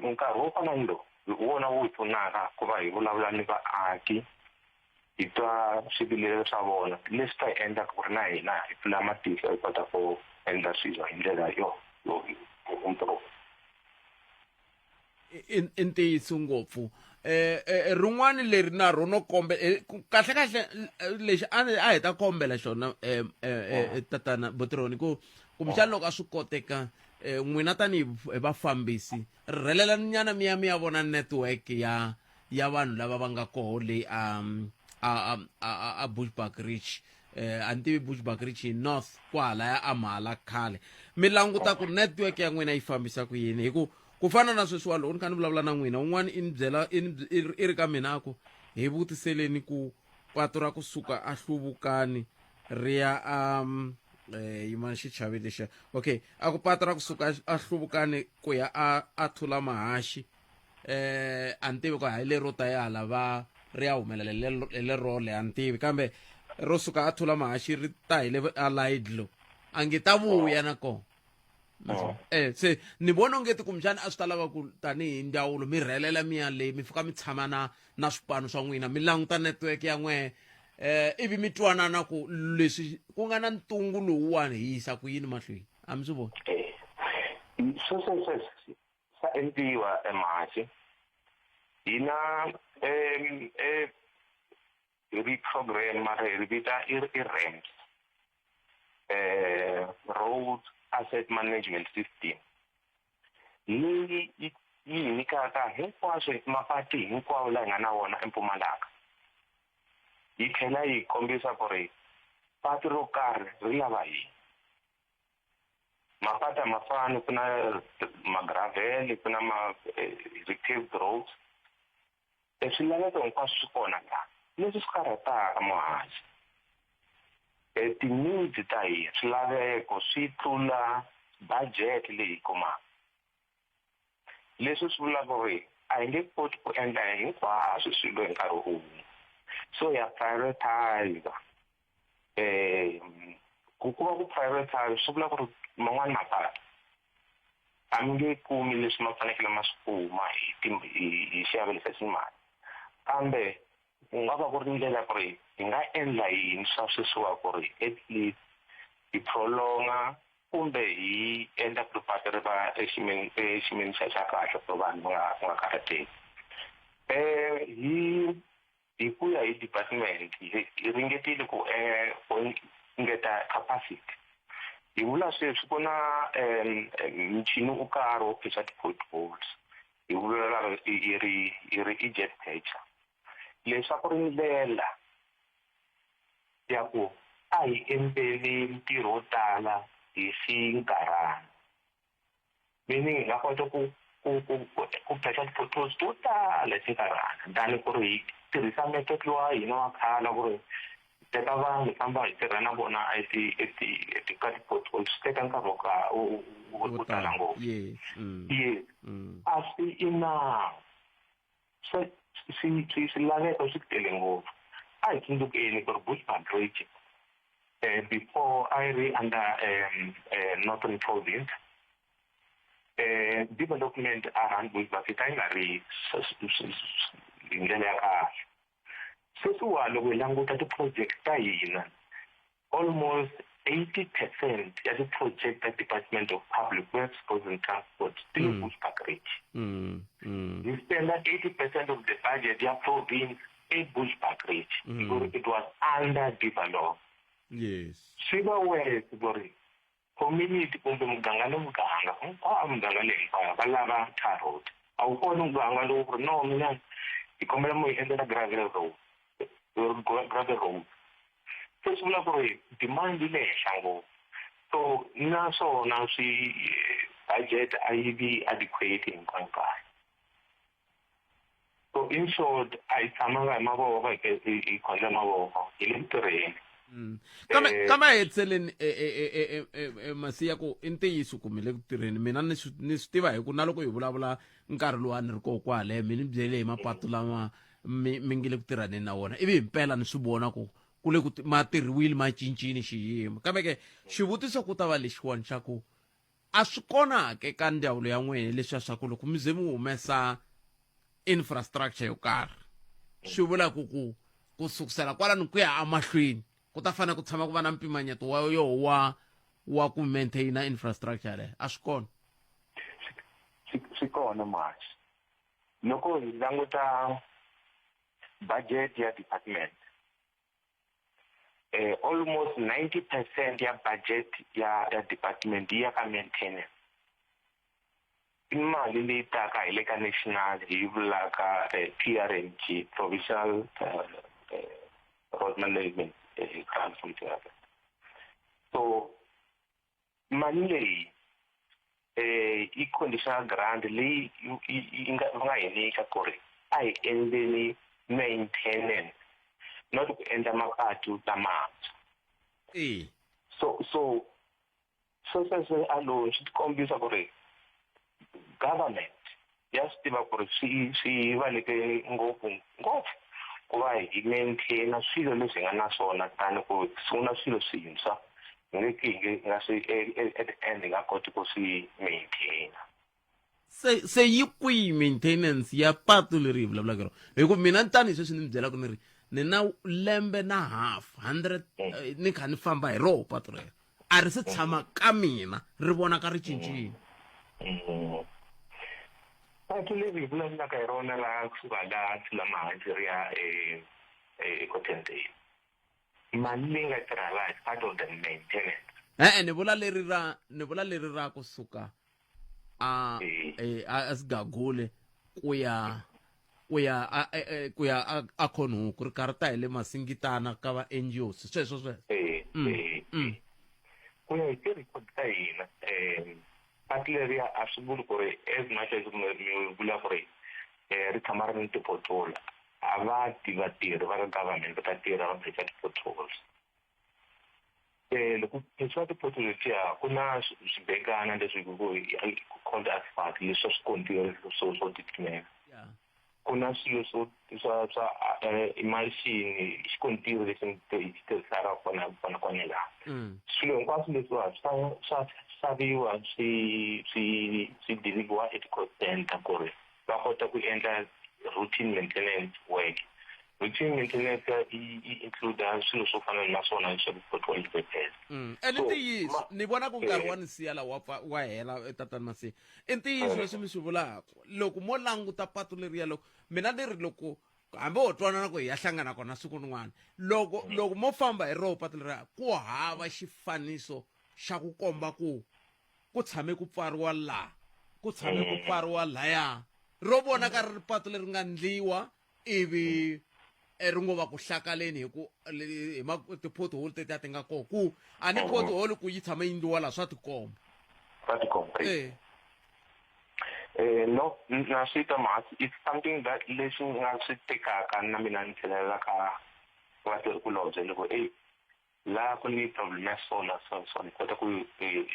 Nkarhi wo fana ni lowu Hi wona wu hi pfunaka ku va hi vulavula ni vaaki hi twa swivilelo swa vona leswi ta hi endlaka ku ri na hina hi pfula matihlo hi kota ku endla swilo hi ndlela yo yo improve. I ntiyiso ngopfu. Eh rin'wana leri na ro no kombe kahle kahle lexi a a hi ta kombela xona eh tatana Botroni ku kumbexana loko a swi koteka n'wina tanihi vafambisi rhelelani nyana mi ya mi ya vona network ya ya vanhu lava va nga koho leyi a a a a Bushbuckridge eh a ni tivi Bushbuckridge hi north kwahalaya a Mhala khale mi languta ku network ya n'wina yi fambisa ku yini hi ku ku fana na sweswiwa loko ni kha ni vulavula na n'wina un'wana i ni byela i ni i ri ka mina a ku hi vutiseleni ku patu ra kusuka a hluvukani ri ya a eh yimani xichavi lexiya okay a ku patu ra kusuka a hluvukani ku ya a a thula mahaxi eh a ni tivi ku hayi lero ta ya hala va ri ya humelela hi lero le a ni tivi kambe ro suka a thula mahaxi ri ta hi le a Laidlo a nge ta vuya na kona oh. eh se ni vona ongeti kumbexana a swi ta lava ku tanihi ndzawulo mi rhelela mi ya le mi fika mi tshama na na swipano swa n'wina mi languta network ya n'wehe eh ivi mi twanana ku leswi ku nga na ntungu lowuwani hi yisa ku yini mahlweni a mi swi voni eh, sweswo sweswo swa endliwa eMahaxi hina um hi ri program mara hi ri vita i i RAMS eh Road Asset Management System leyi yi yi hi nyikaka hinkwaswo mapati hinkwawo la hi nga na wona eMpumalanga yi tlhela yi kombisa ku ri patu ro karhi ri lava yini mapatu a ma fani ku na ma-gravel ku na ma eh, paved roads E swilaveko hinkwaswo swi kona laha. Leswi swi karhataka muhaxi, e ti-needs ta hina, swilaveko swi tlula budget leyi hi yi kumaka. Leswi swi vula ku ri a hi nge koti ku endla hinkwaswo swilo hi nkarhi wun'we. So ha prioritize. Ku ku va ku prioritize swi vula ku ri man'wani mapatu a mi nge kumi leswi ma fanekele ma swi kuma hi hi xiavelo xa ximali kambe ku nga va ku ri ndlela ku ri hi nga endla yini swa sweswiwa ku ri at least hi prolonga kumbe hi endla ku ri patu ri va exiyimeni exiyimeni xa xa kahle for vanhu va nga va nga karhateki um hi Hi ku ya hi department, hi ringetile ku engeta capacity. Hi vula sweswi ku na michini wo karhi wo phecha ti-potholes, hi vula hi ri hi ri i jet patcher. Leswi a ku ri ndlela ya ku a hi endleni ntirho wo tala hi xinkarhana. Meaning hi nga kota ku ku ku ku phecha ti-potholes to tala hi xinkarhana than ku ri hi tirhisa method lowa hina wa khale ku ri hi teka vanhu hi famba hi tirha na vona eti eti eti ka ti-potholes swi teka nkarhi wo ka wo tala ngopfu. Yes. Yes. A swi enough. Swi swi swi swilaveko swi tele ngopfu. A hi tsundzukeni ku ri Bushbuck Ridge eh, before a yi ri under um, eh, Northern Province eh, development around Bushbuck yi ka yi nga ri hi ndlela ya kahle. Sweswiwa loko hi languta ti-project ta hina almost 80 percent ya ti-project ta Department of Public Works, Roads and Transport ti le Bushbuckridge. Hi spenda 80 percent of the budget ya province eBushbuckridge because it was underdeveloped. Yes. Swi va worse ku ri community kumbe muganga ni muganga hinkwawo muganga leyi hinkwayo va lava tar road. A wu kona muganga lowu ku ri no mina hi kombela mo hi endlela gravel road gravel road. Se swi vula ku ri demand yi le henhla ngopfu so naswona swi budget a yi vi adequate hinkwayo nkarhi. So in short a hi tshamanga hi mavoko hi khondla mavoko hi le ku tirheni. Kambe kambe a hetiseleni masiya ku i ntiyiso ku mi le ku tirheni mina ni swi ni swi tiva hi ku na loko hi vulavula nkarhi lowu a ni ri koho kwale mi ni byele hi mapatu lama mi mi nge le ku tirhaneni na wona ivi himpela ni swi vona ku ku le ku ma tirhiwile ma cincile xiyimo kambe ke xivutiso ku ta va lexiwani xa ku a swi kona ke ka ndzawulo ya n'wina leswiya swa ku loko mi ze mi humesa infrastructure yo karhi swi vula ku ku ku sukusela kwalano ku ya emahlweni ku ta fanele ku tshama ku va na mpimanyeto wa yo wa wa ku maintaina infrastructure leyo a swi kona swi kona mhaxi loko hi languta budget ya department eh almost 90% ya budget ya ya department yi ya ka maintenance i mali leyi taka hi le ka national hi vulaka eh, PRMG provincial uh, uh, road management eh, grant something like that so mali leyi eh i conditional grant leyi yi nga va nga hi nyika ku ri a hi endleni maintenance not ku endla mapatu lamantshwa e so so so sweswo alone swi tikombisa ku ri government ya swi tiva ku ri swi swi valeke ngopfu ngopfu ku va hi maintaina swilo leswi hi nga na swona tani ku sungula swilo swintshwa hi nge ki hi nge nga swi at the end hi nga koti ku swi maintaina se se yi kwihi maintenance ya patu leri hi vulavulaka rona hi ku mina tani sweswi ni mi byelaka ni ri ni na lembe na half hundred eh, ni kha ni famba hi roho patu rero a ri se tshama ka mina ri vonaka ri cincile mm. patu leri hi vulavulaka hi rona ra kusuka la Thulamahantshi ri ya eCottondale mali leyi nga tirha laha is part of the maintenance e-e ni vula leri ra ni vula leri ra kusuka a eh, a sigagule ku ya ku ya a e, e, ku ya a, a khonhuku ri karhi ta hi le masingitana ka va NGOs sweswo sweswo eh, eh, ku ya hi ti-record ta hina um patu leriya a swi vuli ku ri as much as mi vula ku ri um ri tshama ri ni ti-pothole a va ti vatirhi va ka government va ta tirha va phecha ti-potholes um loko ku phechiwa ti-pothole letiya ku na swibekana leswi called asphalt leswi swa swikontiri swo swo titimela ku na swilo swo swa swa emulsion xikontiri lexi xi tirhisaka kona kona kona laha swilo hinkwaswo leswiwa swa swa xaviwa swi swi swi deliver eti-call center ku ri va kota ku endla routine maintenance work routine maintenance yi yi include swilo swo fana na swona swa ku-pothole repairs ene ntiyiso ni vona ku nkarhi wa ni siya la wa pfa wa hela eh, tatani masiya i ntiyiso leswi mi swi vulaka loko mo languta patu leriya loko mina ni ri loko hambi ho twanana ku hi ya hlangana kona siku rin'wana loko loko mo famba hi roho patu leriya ku hava xifaniso xa ku komba ku ku tshame ku pfariwa laha ku tshame ku pfariwa laya ro vonaka ri ri patu leri nga ndliwa ivi eh, ri ngo va ku hlakaleni hi ku hi ti-pothole tetiya ti nga kona ku a ni pothole ku yi tshame yi ndliwa laha swa tikomba swa tikomba eh Eh, no na swi twa mhasi it's something that leswi nga swi tekaka na mina ni tlhelela ka vatirhikulobye loko eyi laha ku ni problem ya so na so so ni kota ku yi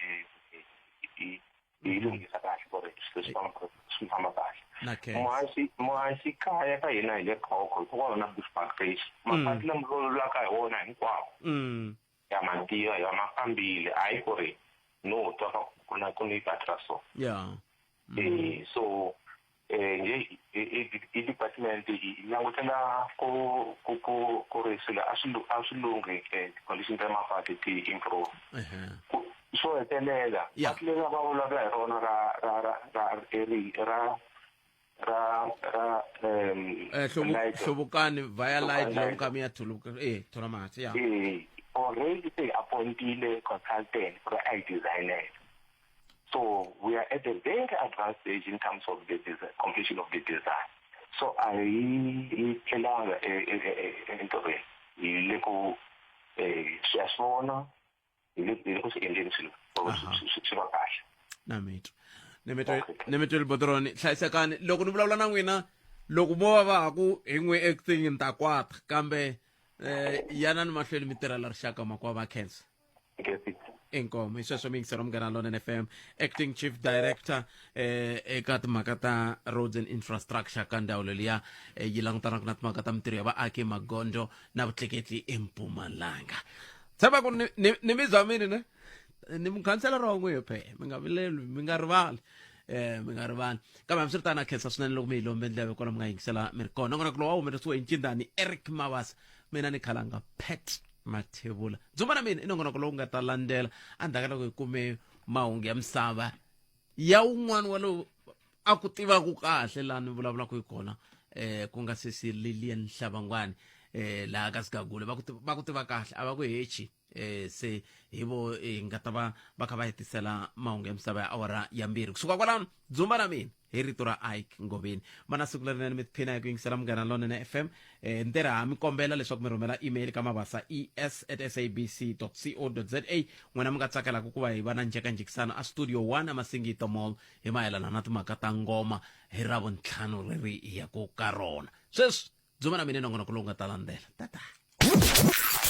yi lunghisa kahle ku ri swilo swi famba swi famba kahle muhaxi muhaxi kaya ka hina hi le khokho hikokwalaho na bushbuck race mapatu lama lolaka hi wona hinkwawo ya mativa ya ma fambile hayi ku ri no twa ka ku na ku ni patu ra so yeah eh so eh nje i department yi langutela ku ku ku ku ri swilo a swi a swi lunghi eh condition ta mapatu ti improve xo hetelela patu leri va vulavula hi rona ra ra ra ra eri ra ra ra um eh hluvukani via light lomu ka mi ya thuluka eh thola mati ya eh already se appointile consultant for a designela So we are at a very advanced stage in terms of the design, completion of the design. So a hi hi tlhelanga entirhweni hi le ku swi ya swi vona hi le hi le ku swi endleni swilo swi va kahle na mitwa ni mitwa libotoroni hlayisekani loko ni vulavula na n'wina loko mo va va ha ku hi n'wi acting ni ta kwata kambe um yanani mahlweni mi tirhela rixaka makwava va khensa Inkomo hi sweswo miyingiselo munghana Lonene FM acting chief director eh eka timhaka ta roads and infrastructure ka ndzawulo liya eh, yi langutanaka na timhaka ta mintirho ya vaaki magondzo na vutleketli empumalanga tshemba ku ni, ni, ni mi zamini ne ni mukhanselara wa n'wiyo phe mi nga vileli mi nga rivali Mi nga rivali. Kambe hambiswiritano a khensa swinene loko mi hi lombe ndleve kwala mi nga yingisela mi ri kona. Nongonoko lowu a wu humelerisiwe hi Ncindani Eric Mabasa, mina ni khalanga Pat Mathebula. Dzumba na mina i nongonoko lowu nga ta landzela endzhaku ka loko hi kume mahungu ya misava ya wun'wana wa lowu a ku tivaka kahle laha ni vulavulaka hi kona, ku nga sesi Lilian Hlabangwani, laha ka Sigagule va ku va ku tiva kahle, a va ku hechi. Se hi vo hi nga ta va va kha va hetisela mahungu ya misava ya awara ya 2 kusuka kwalano. Dzumba na mina hi rito ra Ike Ngoveni. Mana siku lerinene, mi tiphina hi ku yingisela Munghana Lonene FM. Ntirha ha mi kombela leswaku mi rhumela email ka mabasa es at sabc co za n'wina mi nga tsakelaka ku va hi va na njhekanjhekisano a Studio 1 eMasingita Mall hi mayelana na timhaka ta ngoma hi Ravuntlhanu leri hi yaku ka rona. Sweswi dzumba na mina nongonoko lowu nga ta landzela. Tata.